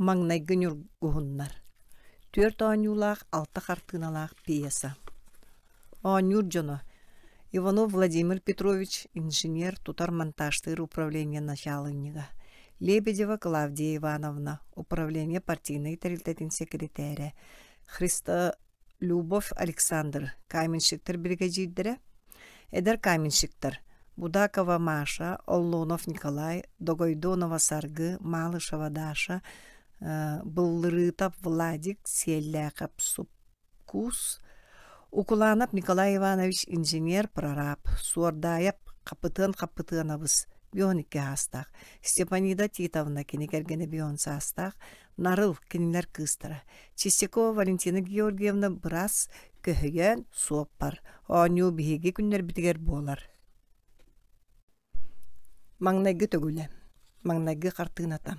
Маҥнайгы ньургуһуннар Түөрт оонньуулаах, алта хартыыналаах пьеса. Оонньуур дьоно Иванов Владимир Петрович, инженер, тутар-монтажтыыр управление начаалынньыга, Лебедева Клавдия Ивановна, управление партийнай тэрилтэтин сэкиритээрэ, Христолюбов Александр, каменщиктар биригэдьиирдэрэ, эдэр каменщиктар Будакова Маша, Оллонов Николай, Догойдонова Саргы, Малышева Даша, Быллырыытап Владик, Сиэллээхэп Супкус, Укуланов Николай Иванович инженер, прораб, Суордаайап Хапытыан Хапытыанабыс, 52 саастаах, Степанида Титовна кини кэргэнэ 50 саастаах, Нарыл кинилэр кыыстара, Чистякова Валентина Георгиевна быраас, көһүйэн, суоппар, оонньуу биһиги күннэрбитигэр буолар. Маҥнайгы төгүлэ, маҥнайгы хартыыната.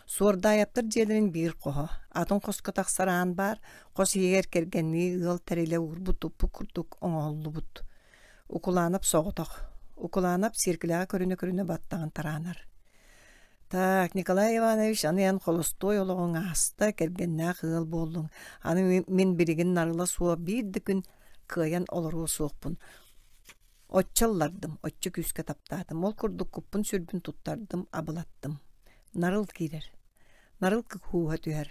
Суордаайаптар дьиэлэрин биир хоһо, атын хоско тахсар аан баар, хос иһигэр кэргэннии ыал тэрилэ уурбут-туппут курдук оҥоһуллубут. Укулаанап соҕотох. Укулаанап сиэркилэҕэ көрүнэ-көрүнэ баттаҕын тараанар. Так, Николай Иванович, аны эн холостуой олоҕуҥ ааста, кэргэннээх ыал буоллуҥ. Аны мин билигин нарыла суох биир да күн кыайан олоруо суохпун. Оччо ыллардым, оччо күүскэ таптаатым, ол курдук куппун-сүрбүн туттардым, абылаттым. Нарыл киирэр. Нарыл кууһа түһэр.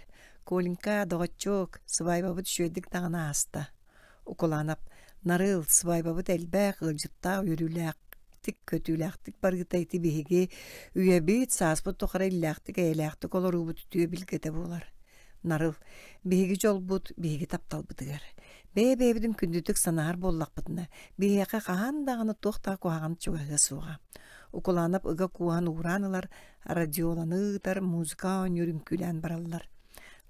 Коленька, доҕоччуок, сыбаайбабыт үчүгэйдик даҕаны ааста. Укулаанап, Нарыл, сыбаайбабыт элбэх, ыалдьыттаах, үөрүүлээхтик, көтүүлээхтик барыыта ити биһиги үйэбит, сааспыт тухары иллээхтик-эйэлээхтик олоруубут үтүө билгэтэ буолар. Нарыл, биһиги дьолбут, биһиги тапталбытыгар. Бэйэ-бэйэбитин күндүтүк санаһар буоллахпытына, биһиэхэ хаһан даҕаны туох да куһаҕан чугаһыа суоҕа. Укулаанап ыга кууһан уураан ылар, радиоланы ыытар, музыка оонньуур үҥкүүлээн бараллар.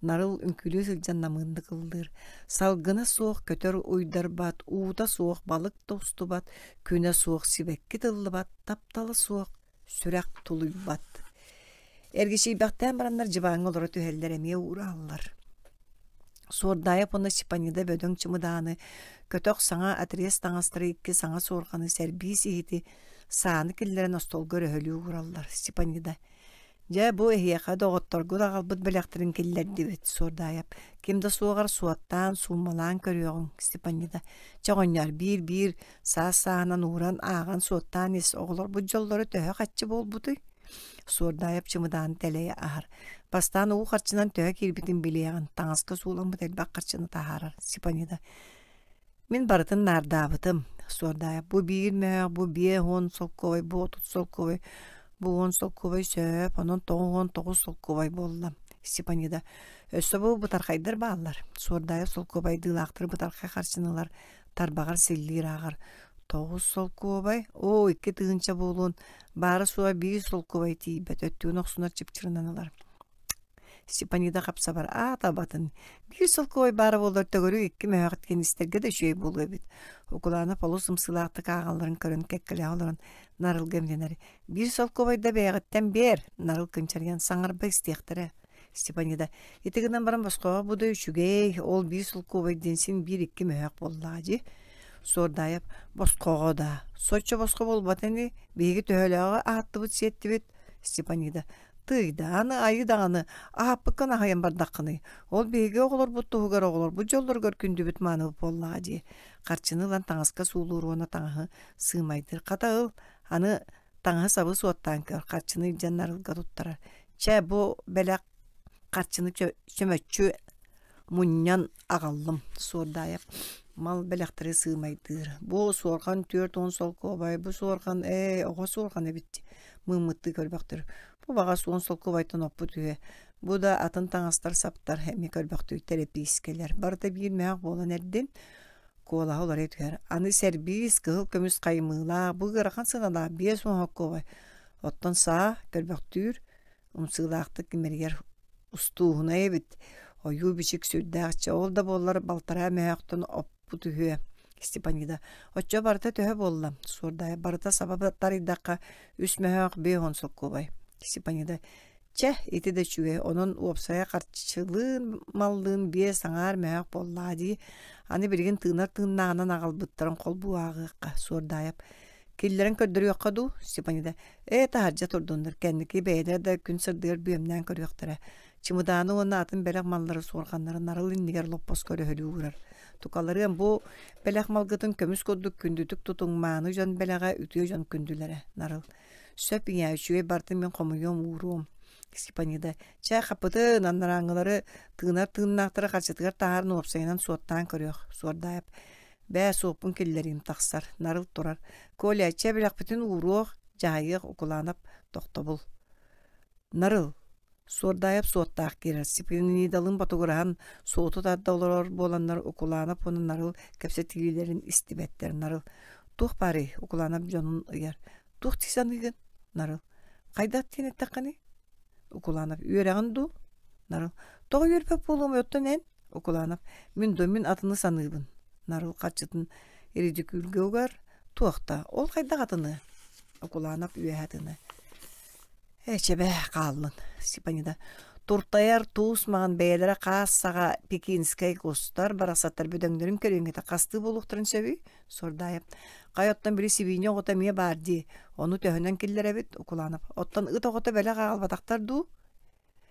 Нарыл үҥкүүлүү сылдьан намыыннык ыллыыр. Салгына суох көтөр уйдарбат, уута суох балык да устубат, күнэ суох сибэкки тыллыбат, таптала суох сүрэх тулуйбат. Эргичийбэхтээн бараннар дьыбааҥҥа олоро түһэллэр эмиэ уурааллар. Суордаайап уонна Степанида бөдөҥ чымыдааны, көтөх саҥа отрез таҥастары икки саҥа суорҕаны сэрбиис иһити сааны киллэрэн остуолга өрөһөлүү уураллар. Степанида Дьэ, бу эһиэхэ доҕотторгут аҕалбыт бэлэхтэрин киллэрдибит, Суордаайап. Ким да суоҕар суоттаан, сууммалаан көрүөҕүҥ, Степанида. Чэ, оҕонньоор, биир-биир саас-сааһынан ууран, ааҕан, суоттаан ис, оҕолорбут дьоллоро төһө хаччы буолбутуй? Суордаайап чымыдааны тэлэйэ аһар. Бастаан уу харчынан төһө киирбитин билиэҕин, таҥаска сууламмыт элбэх харчыны таһаарар, Степанида. Мин барытын наардаабытым, Суордаайап бу биир мөһөөх, бу 50 солкуобай, бу 30 солкуобай, бу 10 солкуобай сөп, онон 99 солкуобай буолла. Степанида өссө бу бытархайдар бааллар. Суордаайап солкуобайдыылаахтар бытархай харчыны ылар, тарбаҕар силлиир ааҕар. 9 солкуобай, оо, 2000 буолуон, баара-суоҕа 1 солкуобай тиийбэт, өттүгүн охсунар чыпчырынан ылар. Степанида хапсабар аат абатын биир солкуобай баара буоллар төгүрүк икки мөһөөх тиэнистэргэ да үчүгэй буолуо эбит. Укулаанап олус ымсыылаахтык ааҕалларын көрөн кэккэлэһэ олорон Нарылга эмтэнэр. Биир солкуобайда бэйэҕиттэн биэр, Нарыл кынчарыйан саҥарба истиэхтэрэ. Степанида ити гынан баран босхоҕо бу да үчүгэй, ол биир солкуобай диэн син биир икки мөһөөх буоллаҕа дии. Суордаайап босхоҕо да, соччо босхо буолбата ини, биһиги төһөлөөҕү аһаттыбыт сиэттибит. Степанида Тыйдаан айыы даҕаны аһаппыккын аһыйан бардаххыный. Ол биһиги оҕолорбут туһугар оҕолорбут дьоллоругар күндүбүт мааныбыт буоллаҕа дии. Харчыны ылан таҥаска суулуур уонна таҥаһы сыымайдыыр. Хата ыл, аны таҥаһы сабы суоттаан көр, харчыны илдьэн нарылга туттарар. Чэ, бу бэлэх харчыны чөмөччү мунньан аҕаллым Суордаайап мал бэлэхтэри сыымайдыыр бу суорҕан 40 солкуобай бу суорҕан ээ оҕо суорҕан эбит мыыммыттыы көрбөхтөр бу баҕас уон солкуобайтан оппут үһү бу да атын таҥастар саптар эмиэ көрбөхтүү тэрэпиискэлэр барыта биир мөөх буолан эрдин куолаһа уларыйа түһэр аны сэрбиис кыһыл көмүс хаймыылаах бу ыарахан сыаналаах 50 солкуобай оттон саа көрбөхтүүр умсыылаахтык имэрийэр устууһунай эбит ойуу-бичик сүрдээх чэ ол да буоллар балтараа мөһөөхтөн оппут үһүө Степанида оччо барыта төһө буолла Суордаайа барыта саба тарыйдахха үс мөһөөх 50 солкуобай Степанида чэ ити да үчүгэй онон уопсайа харчылыын маллыын биэс аҥаар мөһөөх буоллаа дии аны билигин тыынар тыыннааҕынан аҕалбыттарын холбуу ааҕыахха Суордаайап Киллэрэн көрдөрүөххэ дуу, Степанида. Ээ, таһырдьа турдуннар, кэнники бэйэлэрэ да күн сырдыгар бүөмнээн көрүөхтэрэ. Чымыдааны уонна атын бэлэх маллары суорҕаннары нарыл иннигэр лоппоско өрөһөлүү уурар. Тукаларыам бу бэлэх малгытын көмүс курдук күндүтүк тутуҥ мааны дьон бэлэҕэ үтүө дьон күндүлэрэ нарыл. Сөп ийээ үчүгэй бартын мин хомуйуом ууруом. Степанида чэ хапытын анарааҥҥылары тыынар тыыннаахтары харчытыгар таһааран уопсайынан суоттаан көрүөх Суордаайап бээ суоппун киллэриим тахсар нарыл турар Коля чэ бэлэхпитин ууруох дьаһайыах Укулаанап тохтобул Нарыл Суордаайап суоттаах киирэр Степанидалыын ботугураһан суоту тарда олорор буоланнар Укулаанап уонна Нарыл кэпсэтиилэрин истибэттэр Нарыл туох баарый Укулаанап дьонун ыйар туох дии саныыгын Нарыл хайдах диэн эттэххиний Укуланов үөрэҕин дуу? Нарыл тоҕо үөрбэт буолуомуй оттон эн? Укуланов мин дуу мин атыны саныыбын. Нарыл харчытын иридикүүлгэ угар туох да ол хайдах атыны? Укуланов үөһэ атыны. Ээ чэбэ хааллын Степанида туртайар туус маҕан бэйэлэрэ хаас саҕа пекинскэй кустар барахсаттар бөдөҥнөрүн көрүҥҥэтэ хастыы буолуохтарын сөбүй Сордаайап хайа оттон били сибиинньэ оҕото эмиэ баар дии ону төһөнөн киллэрэбит Укуланов оттон ыт оҕото бэлэх аҕалбатахтар дуу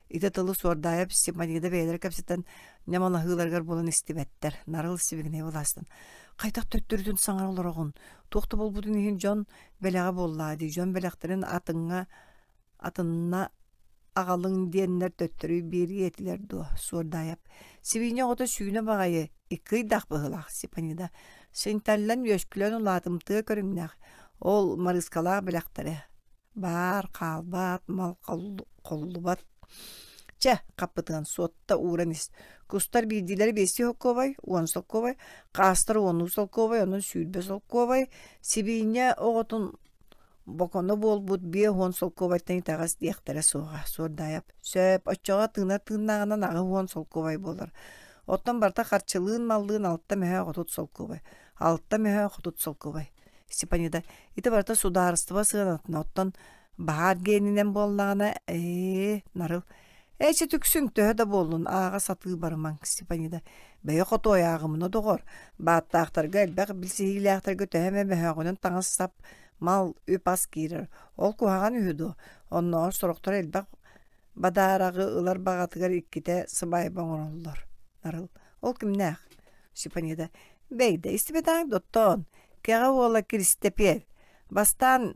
ити тылы Суордаайап Степанида бэйэлэрэ кэпсэтэн ньамалаһыыларыгар буолан истибэттэр Нарыл сибигинэй былаастан хайдах төттөрүтүн саҥара олороҕун туох да буолбутун иһин дьон бэлэҕэ буоллаа дии дьон бэлэхтэрин атыҥҥа атынна аҕалыҥ диэннэр төттөрү биэриэ этилэр дуо Суордаайап сибиинньэ оҕото сүүнэ баҕайы икки ыйдаах быһыылаах Степанида синтэллэн үөскүлэн улаатымтыа көрүҥнээх ол Марыыскалаах бэлэхтэрэ баар хаалбат мал холлубат чэ хаппытыан суотта ууран ис кустар биирдиилэрэ биэстии солкуобай уон солкуобай хаастар уоннуу солкуобай онон 20 солкуобай сибиинньэ оҕотун Боконо буолбут 50 солкуобайтан итэҕэс диэхтэрэ суоҕа, Суордаайап. Сөп, оччоҕо тыынар тыыннааҕынан 80 солкуобай буолар. Оттон барыта харчылыын-маллыын алта мөһөөх 30 солкуобай. Алта мөһөөх 30 солкуобай. Степанида, ити барыта судаарыстыба сыанатына, оттон баһаар гиэнинэн буоллаҕына, ээ, нарыл. Эчи түксүҥ, төһө да буоллун, ааҕа сатыы барымаҥ, Степанида. Бэйэ хотуой ааҕымына доҕор, бааттаахтарга элбэх билсиһиилээхтэргэ төһө эмэ мөһөөҕүнэн таҥас-сап, мал, үп-ас киирэр. Ол куһаҕан үһү дуо? Оннооҕор сорохтор элбэх бадаараҕы ылар баҕатыгар иккитэ сыбаайба оҥороллор. Нарыл. Ол кимнээх? Степанида. Бэйдэ, истибэтэҕиҥ доттоон. Кэҕэ уола Киристэпиэл. Бастаан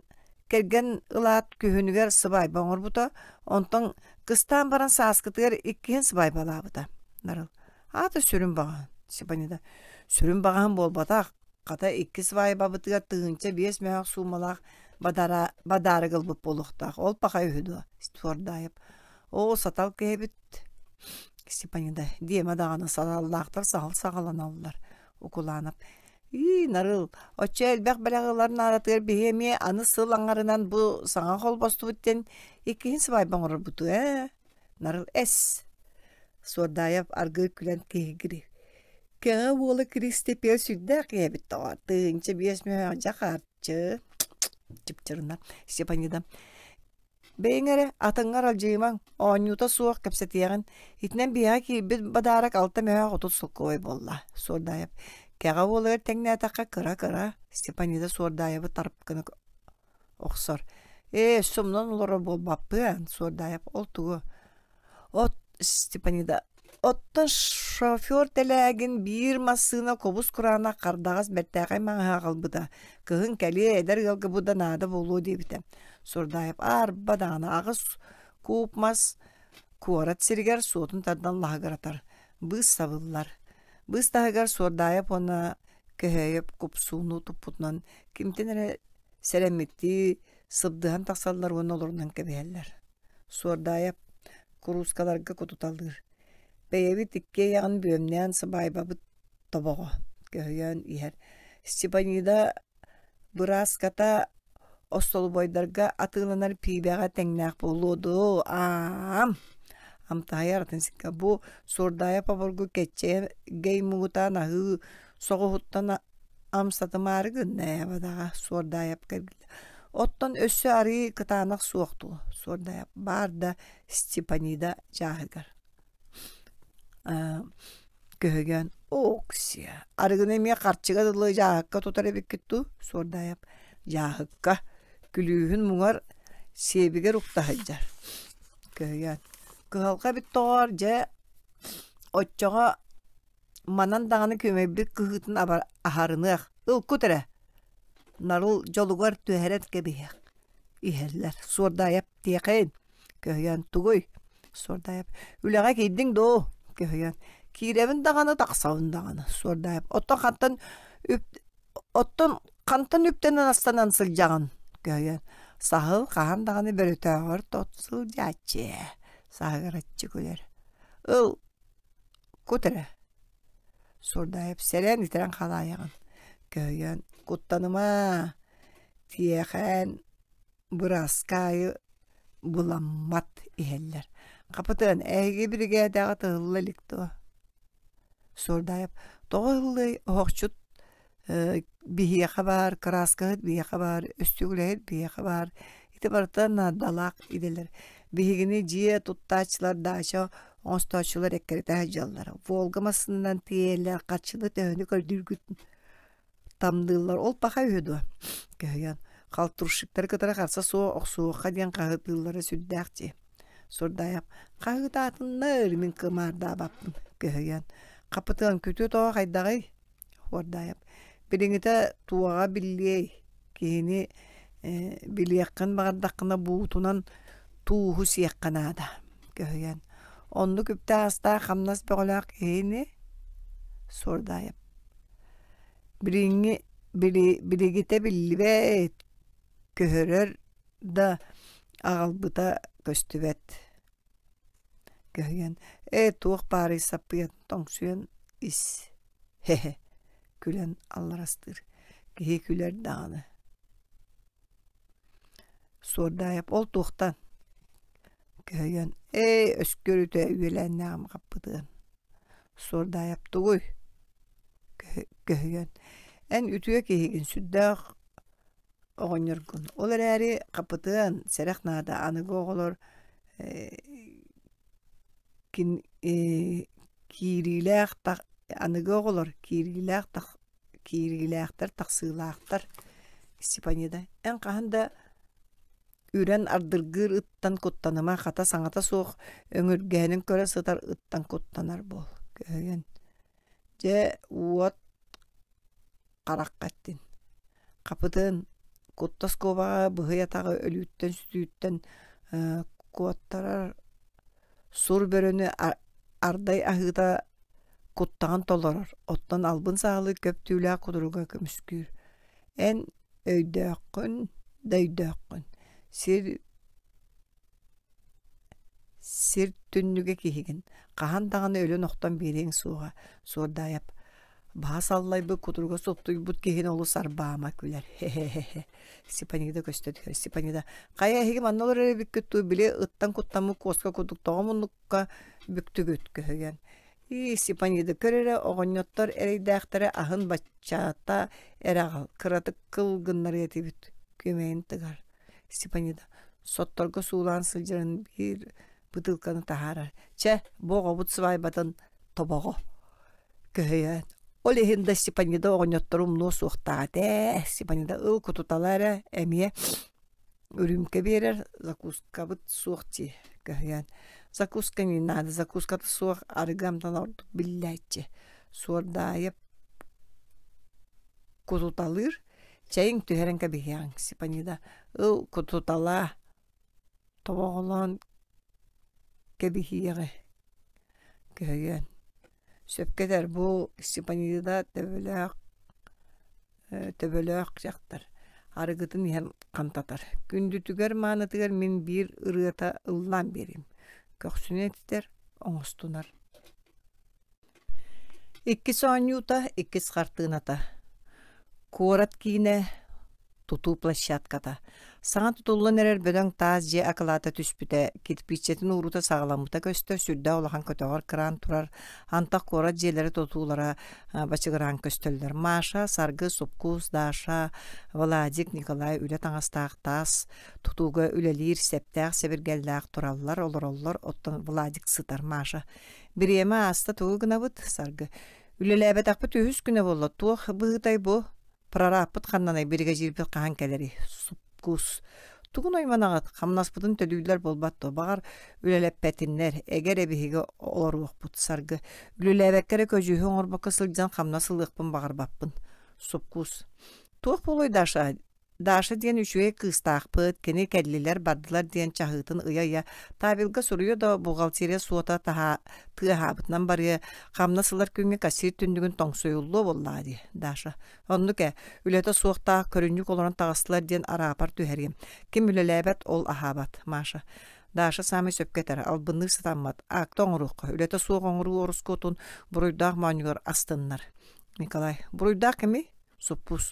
кэргэн ылаат күһүнүгэр сыбаайба оҥорбута, онтон кыстаан баран сааскытыгар иккиһин сыбаайбалаабыта. Нарыл. Аата сүрүн баҕаһын. Степанида. Сүрүн баҕаһын буолбатах. Хата икки сыбаайбабытыгар 1005 мөһөөх суумалаах бадара, бадаарык ылбыт буолуохтаах. Ол пахай үһү дуо? Створдаев. Оо, сатал киһибит. Степанида. Диэмэ даҕаны саталлаахтар саһыл саҕаланаллар. Укулаанап. Ии, Нарыл, оччо элбэх бэлэҕи ылар наадатыгар биһи эмиэ аны сыл аҥарынан бу саҥа холбостубут диэн иккиһин сыбаайба оҥорорбуту ээ. Нарыл эс. Суордаайап аргыый күлэн киһигири. Кэҕэ уола Киристэпиэл сүрдээх киһи эбит доҕоор, 1005 мөһөөх дьэ харчы. Чыпчырына Степанида. Бэйэҥ эрэ, атыҥҥар алдьыйымаҥ, оонньуута суох кэпсэтиэҕин. Итинэн биһиэхэ киирбит бадаарак алта мөһөөх 30 солкуобай буолла, Суордаайап. Кэҕэ уолугар тэҥнээтэххэ кыра-кыра, Степанида Суордаайабы тарп гына охсор. Ээ, өссө умнан олорор буолбаппыан, Суордаайап. Ол тугу? От Степанида Оттон шофер тэлээгин биир массыына кубус-кураанах хардаҕас бэртээхэй маҥаһы аҕалбыта. Кыһын кэлиэ, эдэр ыалга бу да наада буолуо диэбитэ. Сурдаев аарба даҕаны аҕыс кууп мас куорат сиригэр суотун тардан лаһыгыратар. Быыс сабыллар. Быыс таһыгар Суордаайап уонна Көһөөйөп купсууну туппутунан кимтэн эрэ сэрэммиттии сыбдыһан тахсаллар уонна олорунан кэбиһэллэр. Суордаайап куруускаларга кутуталыыр. Бэйэбит иккиэйэҕин бүөмнээн сыбаайбабыт тобоҕо көһүйэн иһэр. Степанида бырааската остолобуойдарга атыыланар пиибэҕэ тэҥнээх буолуо дуо? Аам! Амтаһыйар атын сикка бу Суордаайап обургу кэччэгэй муҥутаан аһыы соҕуһуттан амсатымаары гынна ээ бадаҕа Суордаайап кэлбитэ. Оттон өссө арыый кытаанах суох дуо Суордаайап баар да Степанида чааһыгар. Көһөгөн Оксия арыгыны эмиэ харчыга дылы дьааһыкка тутар эбиккит дуу Суордаайап дьааһыкка күлүүһүн муҥар сиэбигэр укта сылдьар. Көһүйэн. Кыһалҕа эбит доҕоор, дьэ, оччоҕо манан даҕаны күөмэйбит кыһыытын аһарыныах, ылкут эрэ, Нарыл дьолугар түһэрэн кэбиһиэх иһэллэр. Суордаайап тиэхэйин, көһүйэн тугуй? Суордаайап үлэҕэ киирдиҥ дуо? Көһүйэн киирэбин даҕаны, тахсабын даҕаны. Суордаайап оттон хантан үп оттон хантан үптэнэн астанан сылдьаҕын? Көһүйэн саһыл хаһан даҕаны бөрөтөөҕөр тот сылдьааччы ээ, саһыгыраччы күлэр. Ыл, кут эрэ Сурдаайап сэрэн итирэн халаайаҕын, көһүйэн куттаныма, тиэхээн бырааска аайы буламмат иһэллэр. Хапытыан, эһиги биригээдэҕэ тыһылла илик дуо? Сурдаайап тоҕо ыһыллыай, оһохчут биһиэхэ баар, кырааскаһыт биһиэхэ баар, өстүгүлэһит биһиэхэ баар. Ити барыта наадалаах идэлэр. Биһигини дьиэ туттааччылар, даача оҥостооччулар эккирэтэ сылдьаллар. Волга массыынанан тиэйэллэр, харчыны төһөнү көрдүүргүт тамныыллар. Ол паха үһү дуо? Көһүйэн. Халтурщиктары кытары харса суох охсуохха диэн хаһыытыыллара сүрдээх дии. Сурдаайап хаһыытаатыннар, мин кымаардаабаппын. Көһүйэн. Хапытыан күтүө тоҕо хайдаҕый? Хуордаайап билиҥҥитэ туоҕа биллиэй, киһини билиэххин баҕардаххына буутунан тууһу сиэххэ наада көһүйэн. Оннук үптээх-астаах хамнас бөҕөлөөх киһини Суордаайап билиҥҥи билигитэ биллибэт, көһөрөр да аҕалбыта көстүбэт Көһүйэн «Ээ, туох баарый саппыйатын тоҥсуйан ис, һэ-һэ» күлэн алларастыыр. Киһи күлэр даҕаны. Суордаайап ол туохтан? Көһүйэн «Ээ, өскүөрүтэ үөлээннээҕим хаппытыан». Суордаайап тугуй? Көһүйэн «Эн үтүө киһигин, сүрдээх оҕонньоргун. Ол эрээри хапытыан, сэрэх наада, аныгы оҕолор киириилээх аныгы оҕолор киириилээх киириилээхтэр тахсыылаахтар Степанида эн хаһан да үрэн ардыргыыр ыттан куттаныма хата саҥата суох өҥүргэһинин көрө сытар ыттан куттанар буол көһүйэн дьэ уот харахха эттин Хапытыан куттас куобаҕа быһый атаҕы өлүүттэн-сүтүүттэн куоттарар сур бөрөнү ардай аһыыта куттаҕын толорор, оттон албын саалыы көп түүлээх кутуруга көмүскүүр. Эн өйдөөххүн да өйдөөххүн, сир Сир түннүгэ киһигин, хаһан даҕаны өлөн-охтон биэриэҥ суоҕа, Суордаайап баһа саллайбыт, кутуруга суптуйбут киһини олус арбаама күлэр хе-хе-хе Степанида көстө түһэр Степанида хайа эһиги манна олорор эбиккит дуу, били ыттан куттаммыт куоска курдук тоҕо муннукка бүктүгүт көһүйэн Ии, Степанида көр эрэ, оҕонньоттор эрэйдээхтэрэ аһын баччата эрэ аҕал, кыратык кыл гыннарыа этибит күөмэйин тыгар Степанида сотторго суулаан сылдьарын биир бытыылканы таһаарар. Чэ, бу оҕобут сыбаайбатын тобоҕо көһүйэн. Ол иһин да Степанида оҕонньоттору умнуо суохтаах этэ. Степанида ыл кутутала эрэ эмиэ үрүүмкэ биэрэр, закускабыт суох дии көһүйэн. Закуска не надо, закуската суох арыгы амтана ордук биллээччи. Суордаайап кутуталыыр Чэйиҥ түһэрэн кэбиһиэҕиҥ, Степанида, ыл кутуталаа, тобоҕолоон кэбиһиэҕи, көһүйэн. Сөпкө этэр, бу Степанида төбөлөөх төбөлөөх дьахтар, арыгытын иһэн хантатар. Күндүтүгэр-маанытыгар мин биир ырыата ыллаан биэриим, көхсүнэн этитэр, оҥостунар. Иккис оонньуута, иккис хартыыната Куорат киинэ тутуу площадката. Саҥа тутуллан эрэр бөдөҥ таас дьиэ акылаата түспүтэ, кирпииччэтин ууруута саҕаламмыта көстөр, сүрдээх улахан көтөҕөр кыраан турар, антах куорат дьиэлэрэ тутуулара бачыгыраан көстөллөр. Маша, Саргы, Супкус, Даша, Владик, Николай үлэ таҥастаах таас тутууга үлэлиир сэптээх сэбиргэллээх тураллар, олороллор, оттон Владик сытар. Маша Бириэмэ ааста тугу гынабыт, Саргы? Үлэлээбэтэхпит үһүс күнэ буолла, туох быһыытай бу? Прорабпыт ханнанай, биригэдьиирбит хаһан кэлэрий? Супкус. Тугун айманаҕыт, хамнаспытын төлүүллэр буолбат дуо, баҕар, үлэлэппэтиннэр, эгэ эрэ биһиги олоруохпут, Саргы. Үлэлээбэккэ эрэ көдьүүһү оҥорбокко сылдьан хамнас ылыахпын баҕарбаппын. Супкус. Туох буолуой Даша? Даша диэн үчүгэй кыыстаахпыт, кини кэллилэр-бардылар диэн чаһыытын ыйа-ыйа табелга суруйа да бухгалтерия суота таһаа тыаһаабытынан барыа, хамнас ылар күҥҥэ кассир түннүгүн тоҥсуйуллуо буоллаҕа дии, Даша. Оннук ээ, үлэтэ суохтаах көрүнньүк олорон таҕыстылар диэн араапар түһэриэм. Ким үлэлээбэт, ол аһаабат, Маша. Даша саамай сөпкө этэр, албынныыр сатаммат, акта оҥоруохха, үлэтэ суох оҥоруу ороскуотун буруйдаах моонньугар астыннар. Николай, буруйдаах кимий? Суппус.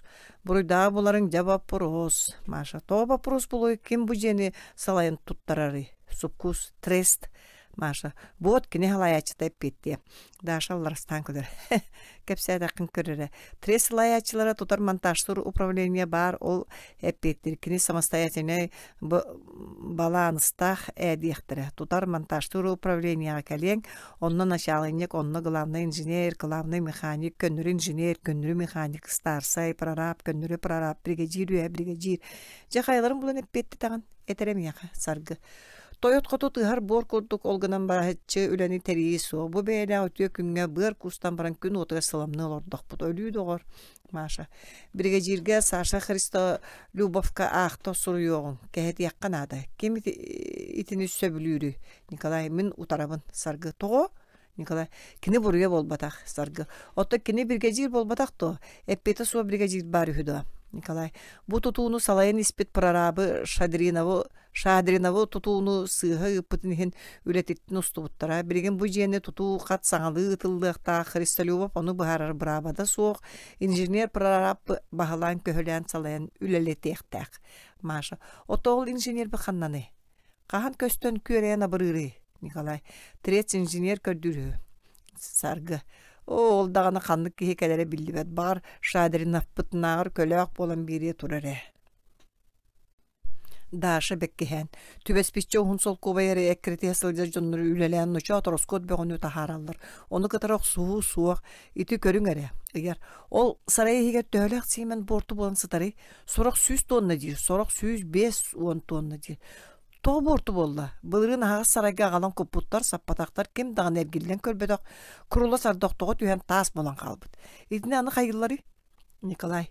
Буруйдааҕы буларыҥ дьэ боппуруос. Маша, тоҕо боппуруос булуой, ким бу дьиэни салайан туттарарый? Супкус, трест. Маша, вот кини салайааччыта эппиэттиэ. Даша алларастаан көрөр. Кэпсээтэххин көр эрэ. Трест салайааччылара тутар монтажтуур управление баар, ол эппиэттиир. Кини самостоятельнай балааныстаах ээ диэхтэрэ. Тутар монтажтыыр управлениеҕа кэлиэҥ, онно начаалынньык, онно главнай инженер, главнай механик, көннөрү инженер, көннөрү механик, старсай, прораб, көннөрү прораб, биригэдьиир үөһэ биригэдьиир. Дьэ хайаларын булан эппиэттэтэҕин этэрэ миэхэ, Саргы. Тойот хоту тыһар буор курдук ол гынан бараһыччы үлэни тэрийии суох. Бу бэйэлээх үтүө күҥҥэ быар куустан баран күн уотугар сыламныы олордохпут. Өлүү доҕор. Маша, биригэдьииргэ Саша Христолюбовка аахта суруйуоҕуҥ, кэһэтиэххэ наада. Ким итини сөбүлүүрүй? Николай, мин утарабын. Саргы, тоҕо? Николай, кини буруйа буолбатах, Саргы. Оттон кини биригэдьиир буолбатах дуо? Эппиэтэ суох биригэдьиир баар үһү дуо? Николай, бу тутууну салайан испит прорабы Шадринову Шадриновы тутууну сыыһа ыыппытын иһин үлэтиттэн устубуттара. Билигин бу дьиэни тутуу хат саҥалыы ыытыллыахтаах Христолюбов ону быһаарар быраабата суох, инженер-прораб баһылаан-көһүлээн салайан үлэлэтиэхтээх. Маша, ото ол инженерби ханнаный? Хаһан көстөн күөрэйэн абырыырый? Николай, трец инженер көрдүүр үһү. Саргы, оо, ол даҕаны ханнык киһи кэлэрэ биллибэт, баҕар Шадриновпытынааҕар көлөөх буолан биэриэ турар ээ. Даша бэккиһээн, түбэспиччэ уһун солкуобай эрэ эккирэтиһэ сылдьар дьоннору үлэлээн ночоот ороскуот бөҕөнү таһаараллар. Ону кытары охсуһуу суох, ити көрүҥ эрэ, ыйар. Ол сарай иһигэр төһөлөөх сиэмэн буорту буолан сытарый? Сорох 100 тонна диир, сорох 150 тонна диир. Тоҕо буорту буолла? Былырыын аһаҕас сарайга аҕалан куппуттар, саппатахтар, ким даҕаны эргиллэн көрбөтөх, курулас ардохтоҕо түһэн таас буолан хаалбыт. Итини аны хайыылларый? Николай,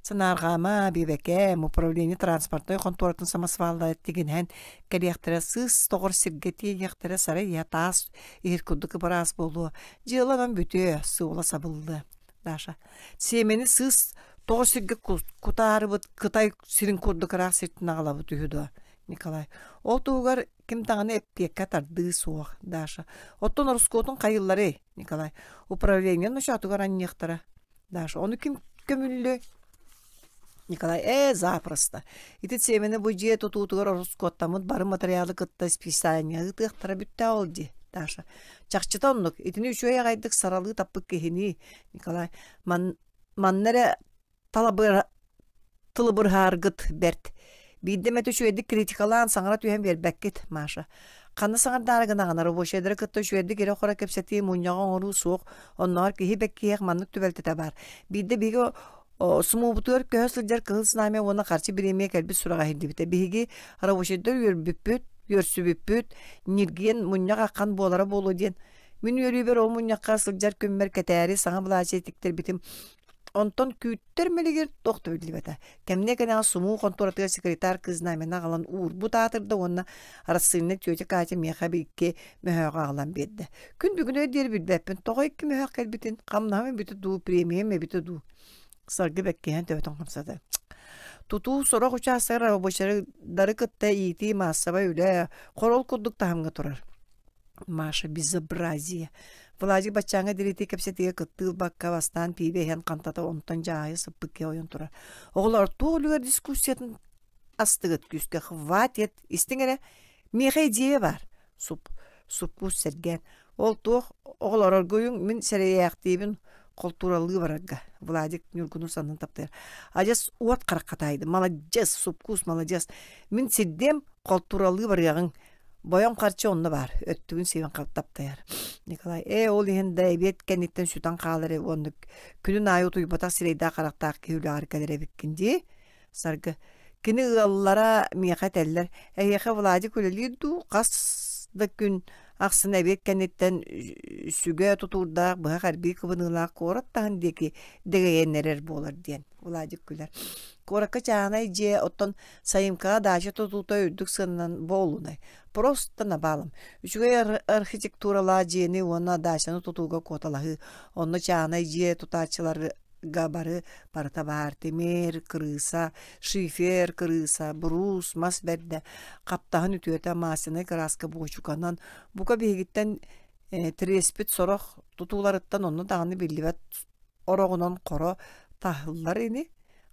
санаарҕаама, биэбэкээм, управление транспортнай хонтуоратын самосваллара тигинэһэн кэлиэхтэрэ, сыыс тоҕор сиргэ тиэйиэхтэрэ, сарай иһэ таас иһит курдук ып-ыраас буолуо, дьыала онон бүтүө, суола сабыллыа. Даша, сиэмэни сыыс тоҕо сиргэ кутаарыбыт Кытай сирин курдук ыраах сиртэн аҕалабыт үһү дуо? Николай, ол туһугар ким даҕаны эппиэккэ тардыы суох, Даша. Оттон ороскуотун хайыылларый? Николай, управление ночоотугар анньыахтара. Даша, ону ким көмүллүөй? Николай, ээ, запросто. Ити сиэмэни бу дьиэ тутуутугар ороскуоттаммыт бары материалы кытта списание ыытыахтара бүттэ ол дии, Даша. Чахчыта оннук. Итини үчүгэй аҕайдык саралыы таппыт киһиний, Николай. Ман, манна эрэ талабыр тылыбырһааргыт бэрт. Биирдэ эмэтэ үчүгэйдик критикалаан саҥара түһэн биэрбэккит, Маша. Ханна саҥардаары гынаҕын, рабочайдары кытта үчүгэйдик ирэ-хоро кэпсэтии, мунньаҕы оҥоруу суох. Оннооҕор киһи бэккиһиэх маннык түбэлтэтэ баар. Биирдэ биһиги сумуубутугар көһө сылдьар Кыһыл Знамя уонна харчы бириэмийэ кэлбит сураҕа иһиллибитэ. Биһиги рабочайдар үөрбүппүт, үөрсүбүппүт, ньиргиэн мунньах аххан буолара буолуо диэн. Мин үөрүүбэр ол мунньахха сылдьар күммэр кэтээри саҥа былаачыйа тиктэрбитим Онтон күүттэр мэлигир туох да биллибэтэ. Кэмниэ кэнэҕэс сумуу хонтуоратыгар секретарь кыыс знамяны аҕалан уурбут аатырда уонна арассыынньа тетя Катя миэхэ икки мөһөөҕү аҕалан биэрдэ. Күн бүгүнүгэр диэри билбэппин, тоҕо икки мөһөөх кэлбитин, хамнаһым эбитэ дуу, премиям эбитэ дуу. Саргы бэккиһэн төбөтүн хамсата. Тутуу сорох учаастагар рабочайдары кытта иитии маассабай үлэ, хорол курдук таһымҥа турар. Маша безобразие. Владик баччааҥҥа дириити кэпсэтиигэ кыттыы ылбакка бастаан пиибэ иһэн хантата онтон дьаайа сыппыт киһи ойон турар. Оҕолор туох үлүгэр дискуссиятын астыгыт күүскэ хватит истиҥ эрэ миэхэ идея баар суп суппуус сэргээн ол туох оҕолор оргуйуҥ мин сэрэйээхтиибин холтууралыы барарга Владик Ньургуну саннын таптыыр адьас уот харахха таайды маладьыас супкуус маладьыас мин сирдиэм холтууралыы барыаҕыҥ Бойом харчы онно баар, өттүгүн сиэбин таптайар. Николай, ээ ол иһин да эбиэт кэнниттэн сүтэн хаалар уонна күнүн аайы утуйбатах сирэйдээх харахтаах киһи үлэҕэр кэлэр эбиккин дии. Саргы, Кини ыаллара миэхэ этэллэр, эһиэхэ Владик үлэлиир дуу, хас да күн ахсын эбиэт кэнниттэн сүгэ тутуурдаах быһах эрбии кыбыныылаах куорат таһын диэки дэгэйэн эрэр буолар диэн Владик күлэр. Куоракка чааһынай дьиэ, оттон сайымкаҕа даача тутуута үрдүк сыананан буолунай. Просто навалом. Үчүгэй архитектуралаах дьиэни уонна даачаны тутууга куоталаһыы. Онно чааһынай дьиэ тутааччылары бары барыта баар тимир, кырыыса, шифер кырыыса, буруус, мас бэрдэ, хаптаһын үтүөтэ маслянай кырааска буочуканан бука биһигиттэн тириэспит сорох тутууларыттан онно даҕаны биллибэт ороҕунан хоро таһыллар ини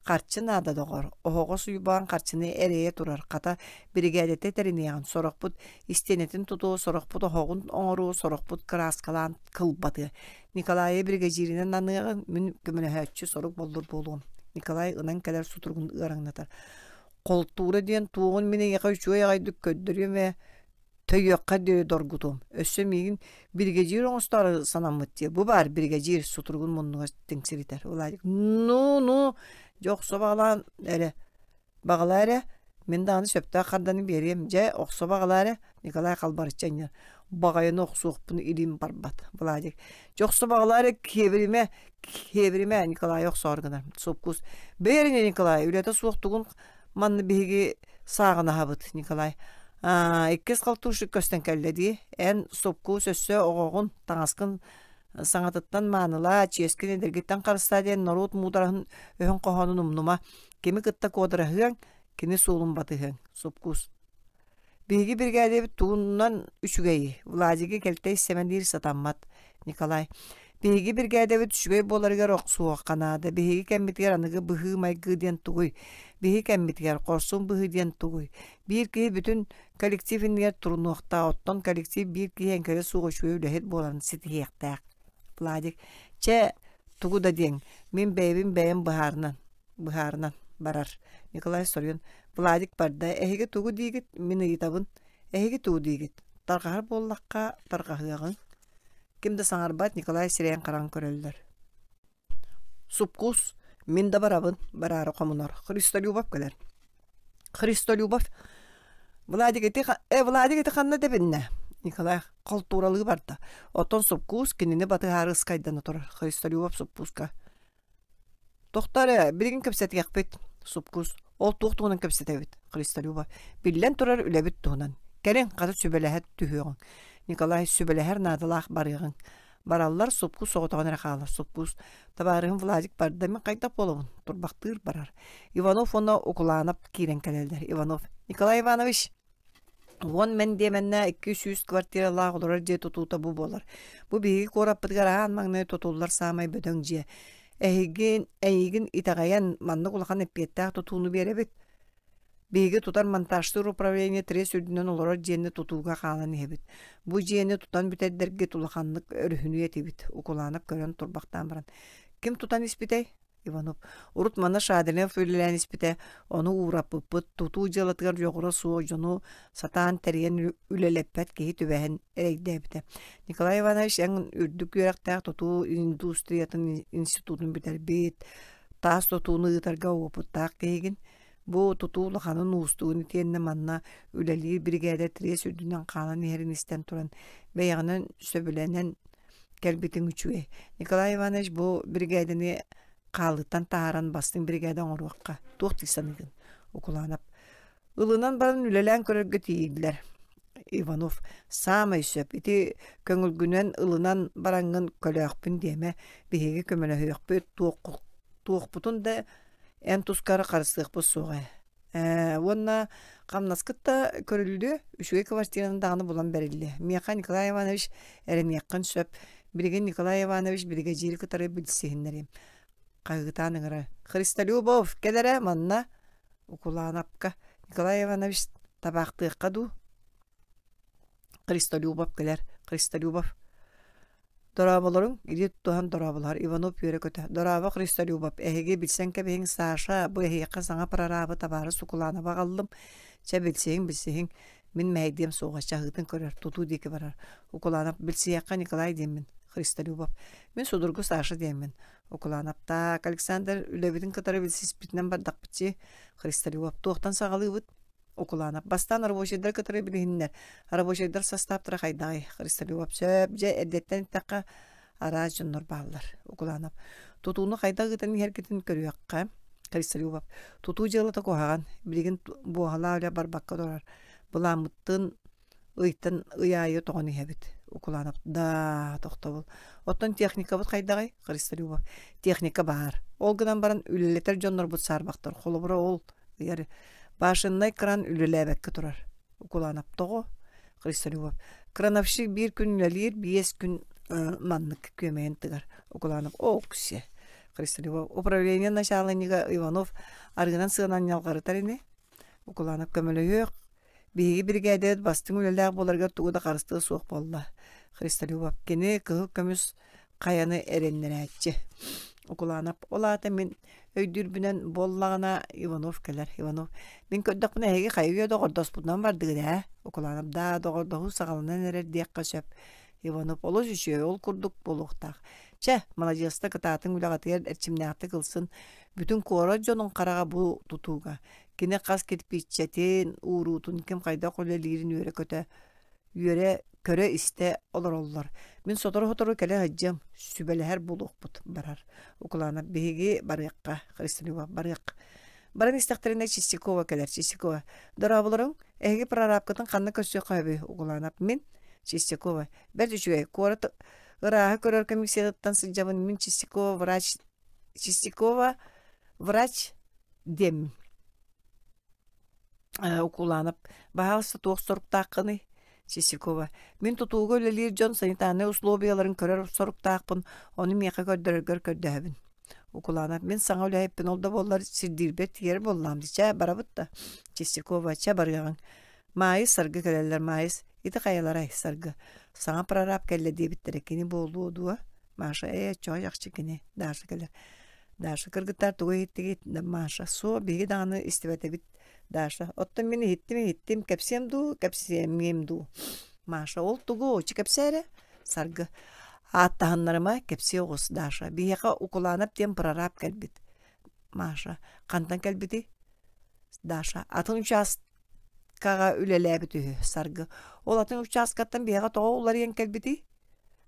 Харчы наада доҕор, оһоҕос уйбаан харчыны эрэйэ турар, хата, биригээдэтэ тэриниэҕин, сорохпут истиэнэтин тутуо, сорохпут оһоҕун оҥоруо, сорохпут кырааскалаан кылбатыа. Николайы биригэдьииринэн аныаҕын, мин көмөлөһөөччү сорук боллур буолуом. Николай ынан кэлэр сутуругун ыараҥнатар. Холтуура диэн туоҕун мин эйиэхэ үчүгэй аҕайдык көрдөрүөм ээ, Төйүөххэ диэри доргутуом. Өссө миигин биригэдьиир оҥостоору санаммыт дии. Бу баар биригэдьиир сутуругун муннуга тиҥсиритэр. Владик ну ну дьэ охсо баҕалаан эрэ баҕалаа эрэ мин даҕаны сөптөөх харданы биэриэм дьэ охсо баҕалаа эрэ Николай халбарыччы анньар баҕайыны охсуохпун илиим барбат Владик дьэ охсо баҕалаа эрэ киэбиримэ киэбиримэ Николай охсоор гынар сопкус бэйэр ини Николай үлэтэ суох тугун Манна биһиги сааҕынаһабыт, Николай. Аа, иккис халтурщик көстөн кэллэ дии. Эн сопкуус өссө оҕоҕун, таҥаскын саҥатыттан маанылаа, чиэскин эдэргиттэн харыстаа диэн норуот муудараһын өһүн хоһоонун умнума. Кими кытта куодараһыаҥ, кини суолун батыһыаҥ. Сопкуус. Биһиги биригээдэбит тугунан үчүгэйий? Владигы кэлтэй сэмэлиир сатаммат. Николай. Биһиги биригээдэбит үчүгэй буоларыгар охсуохха наада. Биһиги кэммитигэр аныгы быһыы-майгы диэн тугуй? Биһиги кэммитигэр хорсун быһыы диэн тугуй? Биир киһи бүтүн коллектив иннигэр турунуохтаах, оттон коллектив биир киһи эҥкилэ суох үчүгэй үлэһит буоларын ситиһиэхтээх. Владик. Чэ, тугу да диэҥ, мин бэйэбин бэйэм быһаарынан быһаарынан барар. Николай соруйан Владик барда, эһиги тугу диигит, мин ыйытабын. Эһиги тугу диигит? Тарҕаһар буоллахха, тарҕаһыаҕыҥ. Ким да саҥарбат, Николай сирэйин-хараҕын көрөллөр. Супкус, мин да барабын, бараары хомунар. Христолюбов кэлэр. Христолюбов, Владик ити, э, Владик ити ханна тэбиннэ? Николай холтууралыы барда. Оттон Супкус кинини батыһаары ыскайдана турар. Христолюбов Супкуска Тохтоо эрэ, билигин кэпсэтиэхпит. Супкус. Ол туох туһунан кэпсэтэбит? Христолюба. Биллэн турар үлэбит туһунан. Кэлин, хата сүбэлэһэ түһүөҕүҥ. Николай сүбэлэһэр наадалаах барыаҕыҥ. Бараллар, Супкус соҕотоҕун эрэ хаалар. Супкус. Табаарыһым Владик барда, мин хайдах буолабын? Турбахтыыр барар. Иванов уонна Укулаанап киирэн кэлэллэр. Иванов. Николай Иванович, Уон мэндиэмэннэ 200 квартиралаах олорор дьиэ тутуута бу буолар. Бу биһиги куораппытыгар аан маҥнай тутуллар саамай бөдөҥ дьиэ. Эһигин, эйигин итэҕэйэн маннык улахан эппиэттээх тутууну биэрэбит. Биһиги тутар монтажтыыр управление трест үрдүнэн олорор дьиэни тутууга хаалан иһэбит. Бу дьиэни тутан бүтэрдэргит улаханнык өрүһүнүө этибит. Укулаанап көрөн турбахтаан баран, ким тутан испитэй? Иванов урут манна Шадринов үлэлээн испитэ, ону уураппыппыт, тутуу дьыалатыгар дьоҕура суох дьону сатаан тэрийэн үлэлэппэт киһи түбэһэн эрэйдээбитэ. Николай Иванович эн үрдүк үөрэхтээх тутуу индустриятын институтун бүтэрбит, таас тутууну ыытарга уопуттаах киһигин. Бу тутуу улаханын уустугун итиэннэ манна үлэлиир биригээдэ трест үрдүнэн хаалан иһэрин истэн туран, бэйэҕинэн сөбүлэнэн кэлбитиҥ үчүгэй. Николай Иванович бу биригээдэни хаалыттан таһааран бастыҥ биригээдэ оҥоруохха. Туох дии саныыгын? Укулаанап. Ылынан баран үлэлээн көрөргө тиийдилэр. Иванов. Саамай сөп. Ити көҥүлгүнэн ылынан бараҥҥын көлөөхпүн диэмэ. Биһиги көмөлөһүөхпүт, туохпутун да эн тускар харыстыахпыт суоҕа ээ. Ээ, уонна хамнаскыт да көрүллүө, үчүгэй квартираны даҕаны булан бэриллиэ. Миэхэ Николай Иванович эрэниэххин сөп. Билигин Николай Иванович биригэдьиири кытары билсиһиннэриэм. Хаһыытаан ыҥырар. Христолюбов, кэл эрэ манна. Укулаанапка. Николай Иванович табаахтыахха дуу? Христолюбов кэлэр. Христолюбов Дорооболоруҥ, илии тутуһан дорооболоһор Иванов үөрэ-көтө: «Дорообо, Христолюбов, эһиги билсэн кэбиһиҥ, Саша, бу эһиэхэ саҥа прорабы табаарыс Укулаанабы аҕаллым. Чэ, билсиһиҥ, билсиһиҥ, мин мэһэйдиэм суоҕа, чаһыытын көрөр, тутуу диэки барар. Укулаанап, билсиһиэххэ Николай диэммин. Христолюбов. Мин судургу Саша диэммин. Укулаанап так, Александр үлэбитин кытары билсиспитинэн бардахпыт дии. Христолюбов туохтан саҕалыыбыт? Укулаанап бастаан рабочайдар кытары билиһиннэр. Рабочайдар састааптара хайдаҕый? Христолюбов сөп, дьэ эрдэттэн эттэххэ араас дьоннор бааллар. Укулаанап тутууну хайдах ыытан иһэргитин көрүөххэ. Христолюбов тутуу дьыалата куһаҕан, билигин буоһалаах үлэ барбакка турар. Былааммытын ыйтан ый аайы тоҕон иһэбит. Укулаанап да тохтобул. Оттон техникабыт хайдаҕый? Христолюбов техника баар. Ол гынан баран үлэлэтэр дьоннорбут саарбахтар. Холобура ол ыйар башеннай кран үлэлээбэккэ турар. Укулаанап тоҕо? Христолюбов крановщик биир күн үлэлиир, биэс күн маннык күөмэйин тыгар. Укулаанап оксе. Христолюбов управление начальнига Иванов арыынан сыанан ньалҕарытар ини. Укулаанап көмөлөһүөх Биһиги биригээдэбит бастыҥ үлэлээх буоларыгар тугу да харыстыа суох буолла. Христолюбов кини кыһыл көмүс хайаны эрэннэрээччи. Укулаанап ол аата мин өйдүүрбүнэн буоллаҕына Иванов кэлэр. Иванов мин көрдөхпүнэ эһиги хайы үйэ доҕордоспутунан бардыгыт ээ. Укулаанап даа доҕордоһуу саҕаланан эрэр диэххэ сөп. Иванов олус үчүгэй ол курдук буолуохтаах. Чэ, маладьыаста кытаатыҥ үлэҕитигэр эрчимнээхтик ылсын. Бүтүн куорат дьонун хараҕа бу тутууга. Кини хас кирпииччэтин, ууруутун ким хайдах үлэлиирин үөрэ-көтө, үөрэ көрө-истэ олороллор. Мин сотору-сотору кэлэ сылдьыам, сүбэлэһэр буолуохпут барар. Укулаанап биһиги барыахха, Христолюбов барыах. Баран истэхтэринэ Чистякова кэлэр. Чистякова, дорооболоруҥ, эһиги прорабкытын ханна көрсүөххэ сөбүй? Укулаанап мин Чистякова, бэрт үчүгэй, куорат ырааһы көрөр комиссиятыттан сылдьабын, мин Чистякова врач Чистякова врач диэммин. Укулаанап баһаалыста туох соруктааххыный? Чистякова мин тутууга үлэлиир дьон санитарнай условияларын көрөр соруктаахпын, ону миэхэ көрдөрөргөр көрдөһөбүн. Укулаанап мин саҥа үлэһиппин, ол да буоллар сирдиирбэр тиийэр буоллаҕым дии, чэ барабыт да. Чистякова чэ барыаҕыҥ. Маайыс Саргы кэлэллэр Маайыс ити хайаларай Саргы саҥа прораб кэллэ диэбиттэрэ кини буолуо дуо? Маша ээ чой чахчы кини Даша кэлэр Даша кыргыттар тугу иһиттигит Маша суох биһиги даҕаны истибэтэбит Даша оттон мин иһиттим иһиттим кэпсиэм дуу кэпсиэмиэм дуу Маша ол тугу очи кэпсээ эрэ Саргы ааттаһыннарыма кэпсиэ оҕус Даша биһиэхэ Укулаанап диэн прораб кэлбит Маша хантан кэлбитий Даша атын участкаҕа үлэлээбит үһү Саргы ол атын участкаттан биһиэхэ тоҕо уларыйан кэлбитий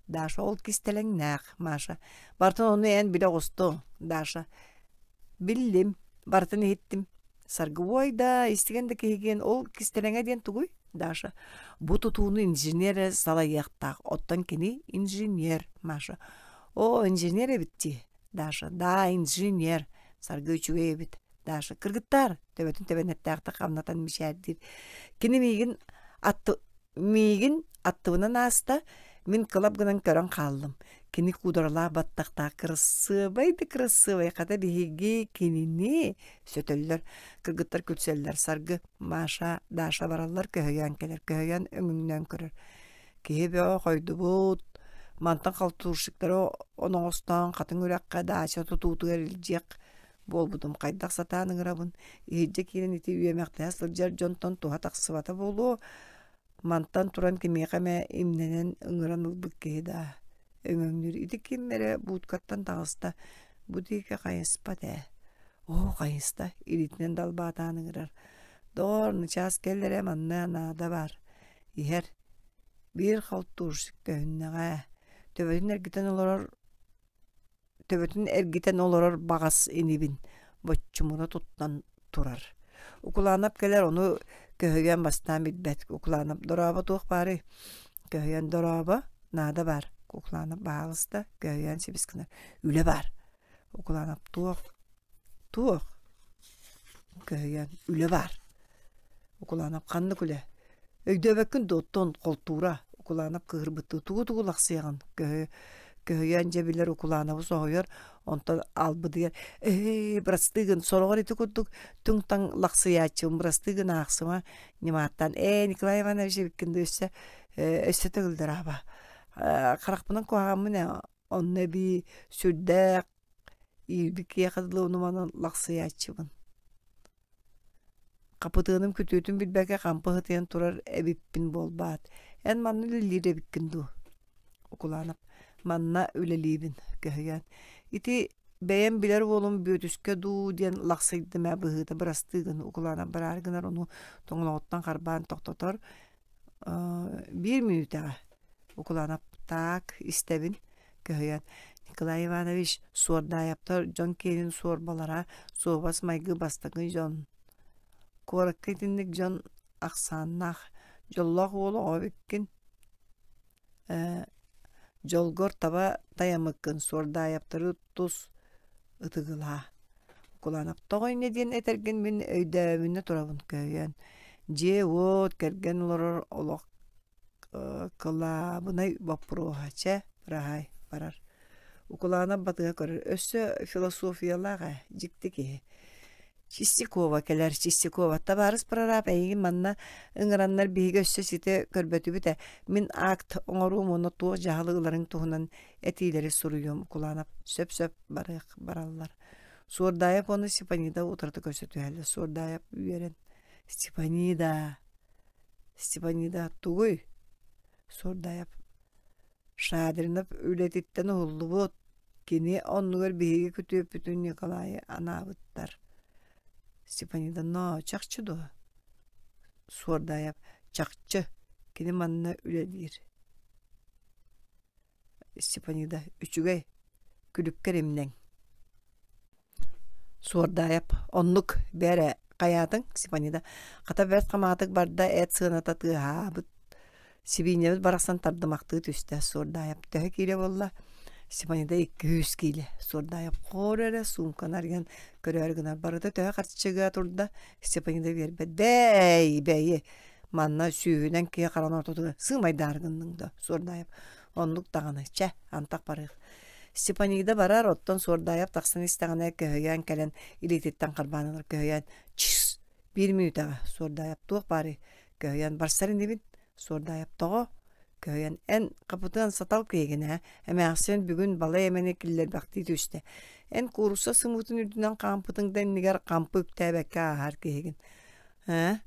Даша ол кистэлэҥнээх Маша барытын ону эн билэ оҕустуҥ Даша биллим барытын иһиттим Саргы уой да истигэн да киһигин ол кистэлэҥэ диэн тугуй Даша бу тутууну инженер эрэ салайыахтаах оттон кини инженер Маша оо инженер эбит дии Даша да инженер Саргы үчүгэй эбит Даша кыргыттаар төбөтүн тэбэнэттээх хамнатан мичээрдиир кини миигин атты Миигин аттыбынан ааста, мин кылап гынан көрөн хааллым. Кини куударалаах баттахтаах кырасыабай да кырасыабай, хата биһиги кинини сөтөллөр, кыргыттар күлсэллэр, Саргы, Маша, Даша бараллар, көһүйэн кэлэр, көһүйэн өҥүҥнээн көрөр. Киһи бөҕө хойдубут, мантан халтурщиктары оноҕостоон хатыҥ үрэххэ даача тутуутугар илдьиэх буолбутум хайдах сатаан ыҥырабын, иһирдьэ киирэн ити үөмэхтэһэ сылдьар дьонтон туһа тахсыбата буолуо, мантан туран кимиэхэ эмэ имнэнэн ыҥыран ылбыт киһи даа өҥөҥнүүр ити ким эрэ бууткаттан таҕыста бу диэки хайыспат ээ оо хайыста илиитинэн далбаатаан ыҥырар доҕоор начаас кэл эрэ манна наада баар иһэр биир халтурщик көһүннэҕэ төбөтүн эргитэн олорор төбөтүн эргитэн олорор баҕас инибин боччумуна туттан турар. Укулаанап кэлэр ону көһүйэн бастаан билбэт. Укулаанап дорообо туох баарый? Көһүйэн дорообо наада баар. Укулаанап баһаалыста көһүйэн сибис гынар. Үлэ баар. Укулаанап туох? Туох? Көһүйэн үлэ баар. Укулаанап ханнык үлэ? Өйдөөбөккүн дуо оттон холтуура Укулаанап кыыһырбыттыы тугу-тугу лахсыйаҕын көһө көһүйэн дьэ билэр Укулаанабы соһуйар онтон албыдыйар ээ бырастыы гын сороҕор ити курдук түҥ-таҥ лахсыйааччыбын бырастыы гын аахсыма ньымааттаан ээ Николай Иванович эбиккин дуу өссө өссө төгүлдэр аба харахпынан куһаҕаммын ээ онно эбии сүрдээх иирбит киһиэхэ дылы ону-маны лахсыйааччыбын Хапытыаным күтүөтүн билбэккэ хампы сытыйан турар эбиппин буолбаат, эн манна үлэлиир эбиккин дуу? Укулаанап. Манна үлэлиибин, көһүйэн. Ити бэйэм билэр уолум Бүөтүскэ дуу диэн лахсыйдым ээ быһыыта бырастыы гын укулаанап бараары гынар ону тоҥолоҕуттан харбаан тохтотор биир мүнүүтэҕэ Укулаанап таак истэбин көһүйэн Николай Иванович Суордаайаптар дьон киэнин суорбалара суобас майгы бастакы дьон куоракка итинник дьон ахсааннаах дьоллоох уол оҕо эбиккин Дьолгор таба тайаммыккын Суордаайаптары тус ытыгылаа. Куланов тоҕо инньэ диэн этэргин мин өйдөөбүнэ турабын көһүйэн. Дьиэ-уот, кэргэн олорор олох кылаабынай боппуруоһа чэ, быраһаай, барар. Укулаанап батыһа көрөр, өссө философиялаах ээ, дьикти киһи. Чистякова кэлэр, Чистякова, табаарыс прораб эйигин манна ыҥыраннар биһиги өссө ситэ көрбөтүбүт ээ, мин акт оҥоруом уонна туох дьаһалы ыларыҥ туһунан этиилэри суруйуом, Куланов сөп-сөп барыах бараллар. Суордаайап уонна Степанида утарыта көрсө түһэллэр. Суордаайап үөрэн Степанида, Степанида тугуй? Суордаайап Шадринов үлэтиттэн уһуллубут, кини оннугар биһиги күтүөппүтүн Николайы анаабыттар. Степанида ноо, чахчы дуо? Суордаайап чахчы, кини манна үлэлиир. Степанида үчүгэй, күлүккэр имнэҥ. Суордаайап оннук бээрэ хайаатыҥ Степанида хата бэрт хамаатык барда эт сыаната тыаһаабыт сибиинньэбит барахсан тардымахтыы түстэ Суордаайап төһө киилэ буолла Степанида 200 киилэ Суордаайап хор эрэ суумканы арыйан көрөөрү гынар барыта төһө харчыга турда Степанида биэрбэт бээй бэйи манна сүүһүнэн киһи харан ортотугар сыымайдаары гынныҥ да Суордаайап оннук даҕаны чэ антах барыах Степанида барар, оттон Суордаайап тахсан истэҕинэ көһүйэн кэлэн илиититтэн харбаан ылар көһүйэн чыс биир мүнүүтэҕэ Суордаайап туох баарый көһүйэн барсар инибин Суордаайап тоҕо көһүйэн эн хапытыан сатал киһигин ээ эмээхсин бүгүн балай эмэни киллэрбэхтии түстэ эн куурусса сымыытын үрдүнэн хаампытыҥ да иннигэр хампы үктээбэккэ ааһар киһигин ээ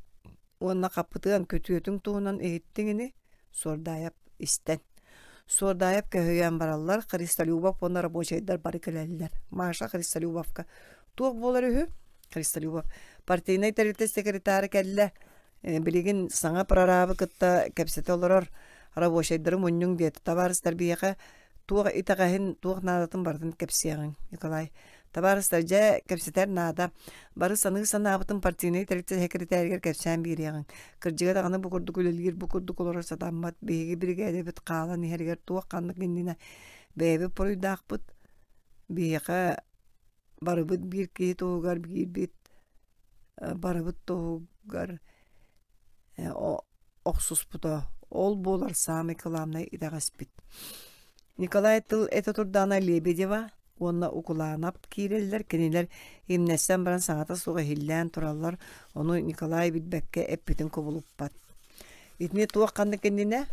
уонна хапытыан күтүөтүҥ туһунан иһиттиҥ ини Суордаайап истэн. Суордаайап көһүйэн бараллар, Христолюбов уонна рабочайдар бары кэлэллэр. Маша Христолюбовка туох буолар үһү? Христолюбов партийнай тэрилтэ секретара кэллэ. Билигин саҥа прорабы кытта кэпсэтэ олорор рабочайдары мунньуҥ диэтэ. Табаарыстар биһиэхэ туох итэҕэһин, туох наадатын барытын кэпсиэҕиҥ, Николай. Табаарыстар, дьэ, кэпсэтэр наада. Бары саныы санаабытын партийнай тэрилтэ сэкирэтээригэр кэпсээн биэриэҕиҥ. Кырдьыга даҕаны бу курдук үлэлиир, бу курдук олорор сатаммат. Биһиги биригээдэбит хаалан иһэригэр туох ханнык иннинэ бэйэбит буруйдаахпыт. Биһиэхэ барыбыт биир киһи туһугар биирбит, барыбыт туһугар охсуспута. Ол буолар саамай кылаабынай итэҕэспит. Николай тыл этэ турдаҕына Лебедева уонна Укулаанап киирэллэр, кинилэр имнэссэн баран саҥата суох иһиллээн тураллар, ону Николай билбэккэ эппитин кубулуппат. Итини туох ханнык иннинэ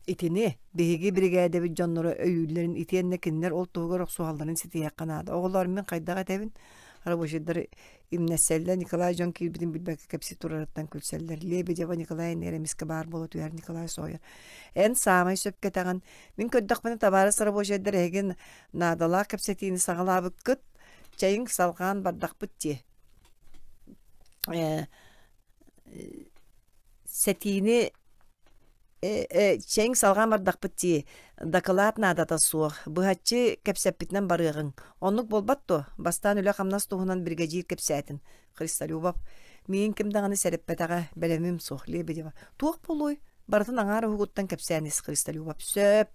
итини биһиги биригээдэбит дьонноро өйүүллэрин итиэннэ кинилэр ол туһугар охсуһалларын ситиһиэххэ наада. Оҕолоор, мин хайдах этэбин? Рабочайдар имнэссэллэр, Николай дьон киирбитин билбэккэ кэпсии турарыттан күлсэллэр. Лебедева Николай иннигэр эмискэ баар буола түһэр Николай соһуйар. Эн саамай сөпкө этэҕин. Мин көрдөхпүнэ табаарыс рабочайдар эһигин наадалаах кэпсэтиини саҕалаабыккыт. Чэйиҥ салҕаан бардахпыт дии. Э, сэтиини чэйиҥ салҕаан бардахпыт дии, дакылаат наадата суох, быһаччы кэпсэппитинэн барыаҕыҥ. Оннук буолбат дуо? Бастаан үлэ-хамнас туһунан биригэдьиир кэпсээтин. Христолюбов миигин ким даҕаны сэрэппэтэҕэ, бэлэмим суох, Лебедева. Туох буолуой? Барытын аҥаар уһугуттан кэпсээн ис Христолюбов. Сөп.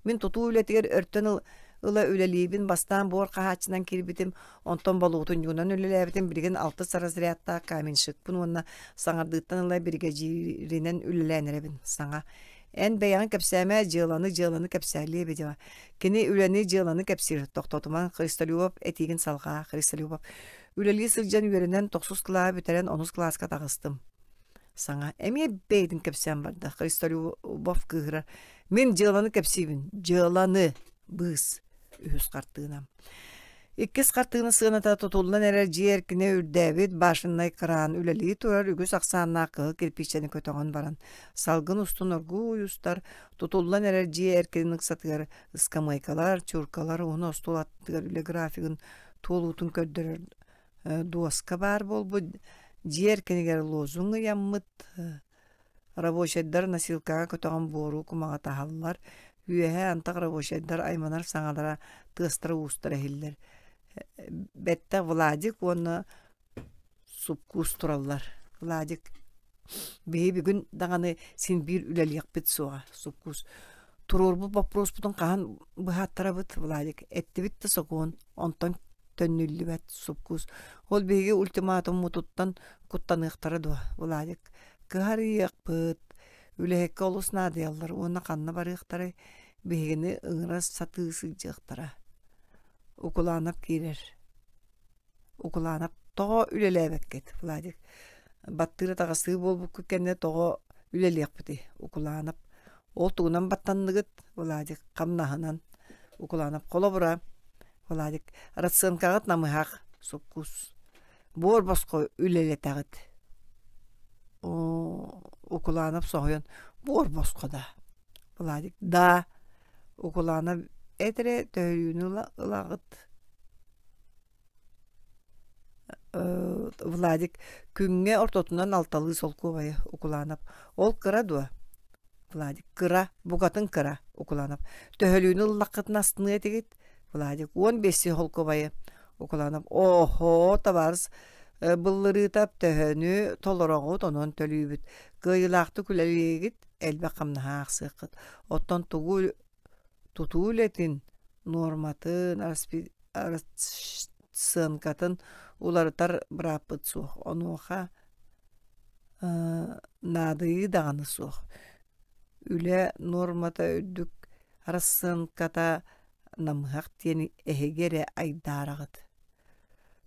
Мин тутуу үлэтигэр өртөн ыла үлэлиибин, бастаан буор хаһааччынан киирбитим, Онтон болуотунньугунан үлэлээбитим билигин алтыс разрядтаах каменщикпын уонна саҥардыыттан ыла биригэдьииринэн үлэлээн эрэбин. Саҥа. Эн бэйэҕин кэпсээмэ, дьыаланы дьыаланы кэпсээ Лебедева. Кини үлэни дьыаланы кэпсиир. Тохтотумаҥ Христолюбов этиигин салҕаа Христолюбов. Үлэлии сылдьан үөрэнэн тохсус кылааһы бүтэрэн онус кылааска таҕыстым. Саҥа. Эмиэ бэйэтин кэпсээн барда. Христолюбов кыыһырар. Мин дьыаланы кэпсиибин. Дьыаланы. Быыс. Үһүс хартыынам. Иккис хартыына сыаната тутуллан эрэр дьиэ эркинэ үрдээбит башеннай кран үлэлии турар үгүс ахсааннаах кыһыл кирпииччэни көтөҕөн баран, салгын устун оргууй устар, тутуллан эрэр дьиэ эркинин ыксатыгар ыскамыайкалар, чууркалар уһун остуол аттыгар үлэ графигын туолуутун көрдөрөр дуоска баар буолбут, дьиэ эркинигэр лозунг ыйаммыт, Рабочайдар носилкаҕа көтөҕөн буору кумаҕа таһаллар, үөһэ антах рабочайдар айманар саҥалара, тыастара-уустара иһиллэр. Бэттэх Владик уонна Супкуус тураллар. Владик: «Биһи бүгүн даҕаны син биир үлэлиэхпит суоҕа, Супкуус. Туруорбут боппуруоспутун хаһан быһааттарабыт, Владик? Эттибит да сокуон, онтон төннүллүбэт, Супкуус. Ол биһиги ультиматуммутуттан куттаныахтара дуо, Владик? Кыһарыйыахпыт, үлэһиккэ олус наадыйаллар уонна ханна барыахтарай, биһигини ыҥыра сатыы сылдьыахтара. Укулаанап киирэр. Укулаанап тоҕо үлэлээбэккит, Владик? Баттыыр атаҕастыы буолбуккут кэннэ тоҕо үлэлиэхпитий? Укулаанап ол тугунан баттанныгыт, Владик? Хамнаһынан. Укулаанап холобура, Владик, расценкаҕыт намыһах, суккус. Буор босхо үлэлэтэҕит. Укулаанап соһуйан буор босхо да. Владик да. Укулаанап эт эрэ төһөрүүнү ылаҕыт. Владик күҥҥэ ортотунан алталыы солкуобайы Укулаанап ол кыра дуо? Владик кыра, букатын кыра Укулаанап төһөлүүнү ыллаххытына астыныа этигит? Владик 15 солкуобайы Укулаанап оһоо табаарыс быллырыытап төһөнү толороҕут онон төлүүбүт кыайыылаахтык үлэлиигит элбэх хамнаһы аахсыаххыт оттон тугу тутуу үлэтин нуорматын расценкатын уларытар бырааппыт суох онуоха наадыйыы даҕаны суох үлэ нуормата үрдүк расценката намыһах диэн эһиги эрэ айдаараҕыт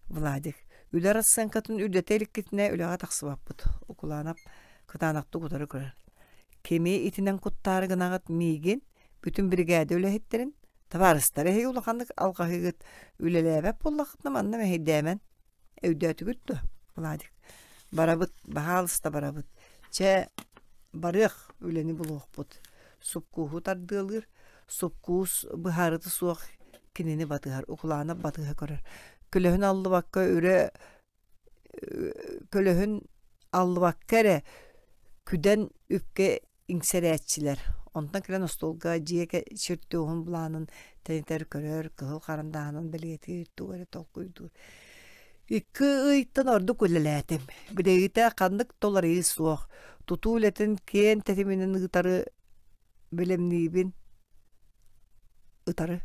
Владик үлэ расценкатын үрдэтэ иликкитинэ үлэҕэ тахсыбаппыт Укулаанап кытаанахтык утары көрөр кими итинэн куттаары гынаҕыт миигин бүтүн биригээдэ үлэһиттэрин табаарыстар эһиги улаханнык алҕаһыыгыт үлэлээбэт буоллаххытына манна мэһэйдээмэн Өйдөөтүгүт дуо, Владик? Барабыт, баһаалыста барабыт. Чэ, барыах, үлэни булуохпут. Суккууһу тардыалыыр, суккуус быһаарыта суох кинини батыһар, Укулаанап батыһа көрөр. Көлөһүн аллыбакка үрэ көлөһүн аллыбакка эрэ күдэн үпкэ иҥсэрээччилэр. Онтон кэлэн остуолга дьиэ чертеһун былаанын тэнитэр, көрөр, кыһыл харандааһынан бэлиэтиир, тугу эрэ толкуйдуур. Икки ыйтан ордук үлэлээтим. Билиҥҥитэ ханнык да уларыйыы суох. Тутуу үлэтин киэҥ тэтиминэн ыытары бэлэмниибин. Ытары.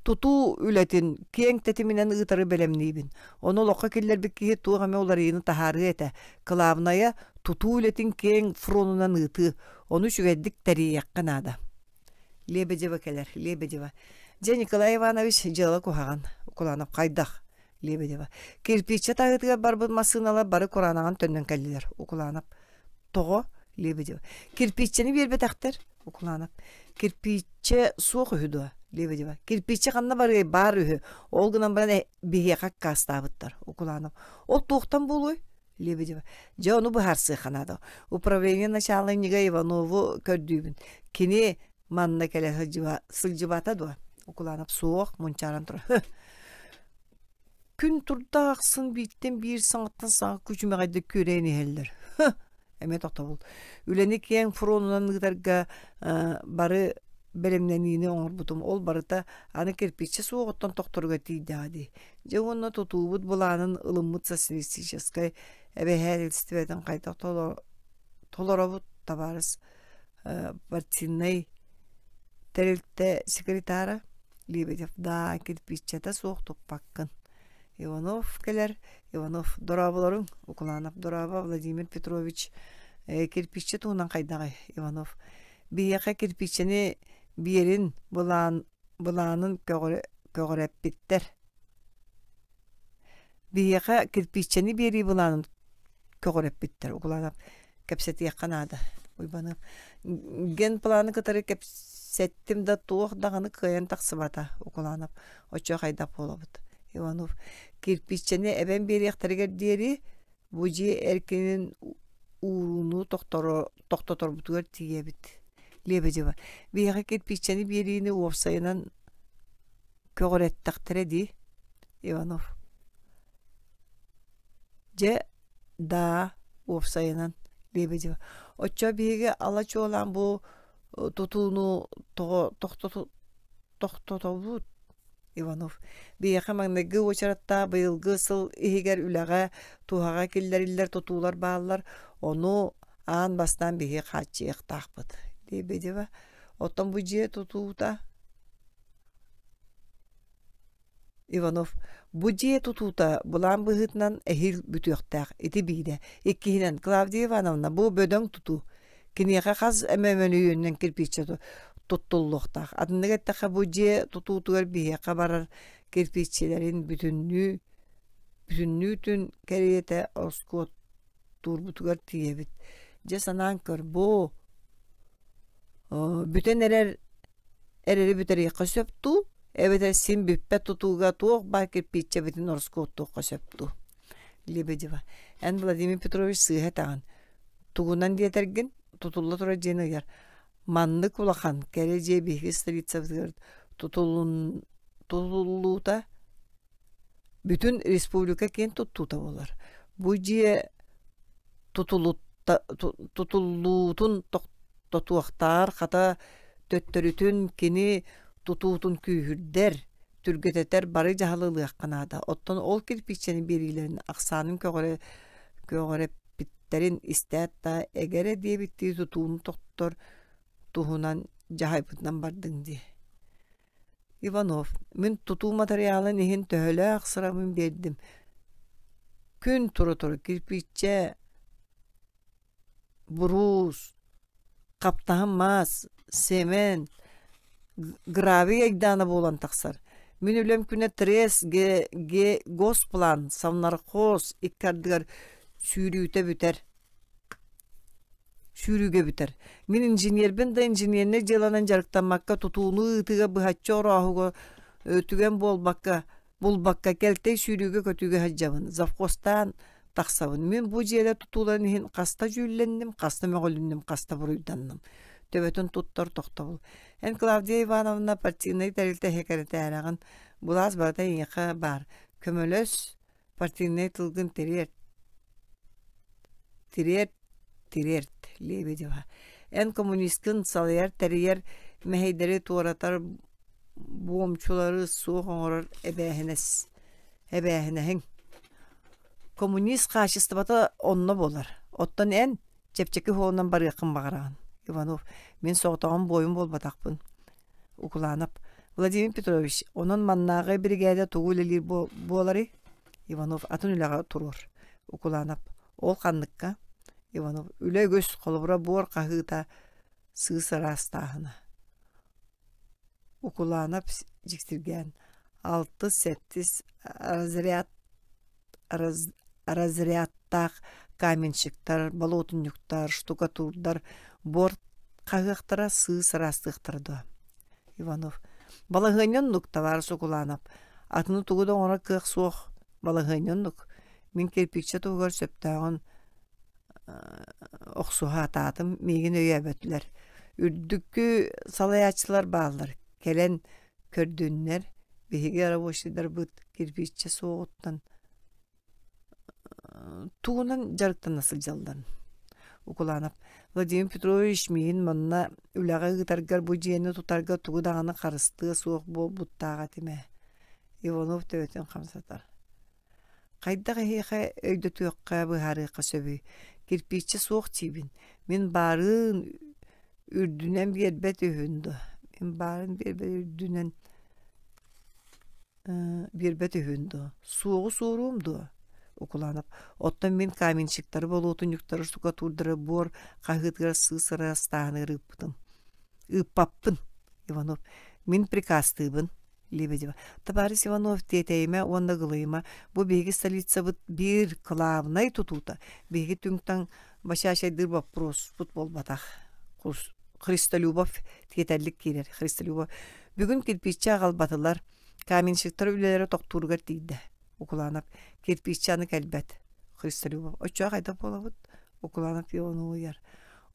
Тутуу үлэтин киэҥ тэтиминэн ыытары бэлэмниибин. Ону олоххо киллэрбит киһи туох эмэ уларыйыыны таһаарыа этэ. Кылаабынайа, тутуу үлэтин киэҥ фронунан ыытыы. Ону үчүгэйдик тэрийиэххэ наада. Лебедева кэлэр, Лебедева. Дьэ, Николай Иванович, дьыала куһаҕан. Куланов хайдах? Лебедева. Кирпииччэ таһыытыгар барбыт массыыналар бары кураанаҕын төннөн кэллилэр. Укуланов. Тоҕо? Лебедева. Кирпииччэни биэрбэтэхтэр. Укуланов. Кирпииччэ суох үһү дуо? Лебедева. Кирпииччэ ханна барыай баар үһү. Ол гынан баран биһиэхэ аккаастаабыттар. Укуланов. Ол туохтан буолуой? Лебедева. Дьэ ону быһаарсыахха наада. Управление начаалынньыга Иванову көрдүүбүн. Кини манна кэлэ сылдьыбата дуо? Укуланов суох, мунчааран турар. Күн турда ахсын бииртэн биир саҥаттан саҥа күчүмэҕэйдик күөрэйэн иһэллэр. Эмиэ тохтобул. Үлэни киэҥ фронунан ыытарга бары бэлэмнэниини оҥорбутум. Ол барыта аны кирпииччэ суоҕуттан тохторуга тиийдэҕэ дии. Дьэ уонна тутуубут былаанын ылыммыт социалистическай эбэһээтэлистибэтин хайдах толоробут табаарыс партийнай тэрилтэ секретара Лебедев даа кирпииччэтэ суох туппаккын. Иванов кэлэр. Иванов дорооболоруҥ. Укуланов дорообо Владимир Петрович кирпииччэ туһунан хайдаҕый? Иванов биһиэхэ кирпииччэни биэрин былаан былаанын көҕүрэппиттэр. Биһиэхэ кирпииччэни биэрии былаанын көҕүрэппиттэр. Укуланов кэпсэтиэххэ наада. Уйбаныап генпланы кытары кэпс... Сэттим да туох даҕаны кыайан тахсыбата, Укуланов. Оччо хайдах буолабыт? Иванов. Кирпииччэни эбэн биэриэхтэригэр диэри бу дьиэ эркинин уурууну тохтоторбутугар тиийэбит. Лебедева. Биһиэхэ кирпииччэни биэриини уопсайынан көҕүрэттэхтэрэ дии. Иванов. Дьэ, даа, уопсайынан, Лебедева. Оччо биһиги ала чуолаан бу тутууну тоҕо тохтотобут? Иванов. Биһиэхэ маҥнайгы уочараттаах быйылгы сыл иһигэр үлэҕэ, туһаҕа киллэриллэр тутуулар бааллар, ону аан бастаан биһиги хааччыйыахтаахпыт. Лебедева. Оттон бу дьиэ тутуута Иванов бу дьиэ тутуута былаан быһыытынан эһиил бүтүөхтээх, ити биирэ. Иккиһинэн, Клавдия Ивановна бу бөдөҥ тутуу. Киниэхэ хас эмэ мөлүйүөнүнэн кирпииччэ туттуллуохтаах. Атыннык эттэххэ, бу дьиэ тутуутугар биһиэхэ барар кирпииччэлэрин бүтүннүү бүтүннүүтүн кэриэтэ ороскуоттуурбутугар тиийэбит. Дьэ санаан көр, бу бүтэн эрэр эрэри бүтэриэххэ сөп дуу, эбэтэр син бүппэт тутууга туох баар кирпииччэбитин ороскуоттуохха сөп дуу? Лебедева. Эн Владимир Петрович сыыһа этэҕин. Тугунан диэтэргин, тутулла турар дьиэни ыйар. Маннык улахан, кэрэ дьиэ биһиги столицабытыгар тутулун тутуллуута бүтүн республика киэн туттуута буолар. Бу дьиэ тутуллуутун тохтотуохтааҕар хата төттөрүтүн кини тутуутун күүһүрдэр, түргэтэтэр бары дьаһалы ылыахха наада. Оттон ол кирпииччэни биэриилэрин ахсаанын көҕүрэппиттэрин истээт да эгэрэ диэбиттии тутууну тохтотор туһунан дьаһайбытынан бардыҥ дии. Иванов, мин тутуу матырыйаалын иһин төһөлөөх сырабын биэрдим. Күн тура-тура кирпииччэ, буруус, хаптаһын маас, цемент, гравий айдаана буолан тахсар. Мин үлэм күнэ Трес, Г, Г, Госплан, Совнархоз икки ардыгар сүүрүүтэ бүтэр. Сүүрүүгэ бүтэр. Мин инженербин да инженернэй дьыаланан дьарыктаммакка тутууну ыытыыга быһаччы орооһуга түгэн буолбакка булбакка кэлтэй сүүрүүгэ-көтүүгэ сылдьабын, завхозтаан тахсабын. Мин бу дьиэлэр тутууларын иһин хаста дьүүллэнним, хаста мөҕүлүннүм, хаста буруйданным. Төбөтүн туттар тохтобул. Эн Клавдия Ивановна партийнай тэрилтэ сэкирэтээрэҕин, былаас барыта эйиэхэ баар. Көмөлөс, партийнай тылгын тириэрт. Тириэрт, тириэрт, Лебедева. Эн коммунисткын салайар, тэрийэр мэһэйдэри туоратар буомчулары суох оҥорор эбээһинэс эбээһинэһиҥ. Коммунист хаачыстыбата онно буолар. Оттон эн чэпчэки суолунан барыаххын баҕараҕын. Иванов, мин соҕотоҕун буойун буолбатахпын. Укуланов, Владимир Петрович, онон маннааҕы биригээдэ тугу үлэлиир буоларый? Иванов, атын үлэҕэ туруор. Укуланов, ол ханныкка? Иванов, үлэ үгүс, холобура буор хаһыыта, сыыс ыраастааһына. Укуланов дьиктиргээн, алтыс, сэттис разряд разрядтаах каменщиктар, болуотунньуктар, штукатурдар буор хаһыахтара, сыыс ыраастыахтара дуо? Иванов. Балаһыанньа оннук, табаарыс Укуланов. Атыны тугу да оҥорор кыах суох. Балаһыанньа оннук. Мин кирпииччэ туһугар сөптөөҕүн охсуһаатаатым, миигин өйөөбөтүлэр. Үрдүкү салайааччылар бааллар, кэлэн көрдүннэр, биһиги рабочайдарбыт кирпииччэ суоҕуттан тугунан дьарыктана сылдьалларын. Укуланов Владимир Петрович миигин манна үлэҕэ ыытаргар бу дьиэни тутарга тугу даҕаны харыстыа суох буолбуттаах этим ээ. Иванов төбөтүн хамсатар. Хайдах эһиэхэ өйдөтүөххэ, быһаарыахха сөбүй? Кирпииччэ суох диибин. Мин баарыын үрдүнэн биэрбэт үһүн дуо? Мин баарын биэрбэт үрдүнэн биэрбэт үһүн дуо? Суоҕу суоруум дуо? Укуланов. Оттон мин каменщиктары, болуотунньуктары, штукатурдары буор хаһыытыгар сыыс ыраастааһыныгар ыыппытым. Ыыппаппын, Иванов. Мин приказтыыбын. Лебедева. Табаарыс Иванов тиэтэйимэ уонна ыгылыйыма. Бу биһиги столицабыт биир кылаабынай тутуута. Биһиги түҥ-таҥ бачаачайдыыр боппуруоспут буолбатах. Христолюбов тиэтэллик киирэр. Христолюбов бүгүн кирпииччэ аҕалбатылар. Каменщиктар үлэлэрэ тохтууругар тиийдэ. Укуланов кирпииччэ аны кэлбэт. Христолюбов оччоҕо хайдах буолабыт? Укуланов Иону ыйар.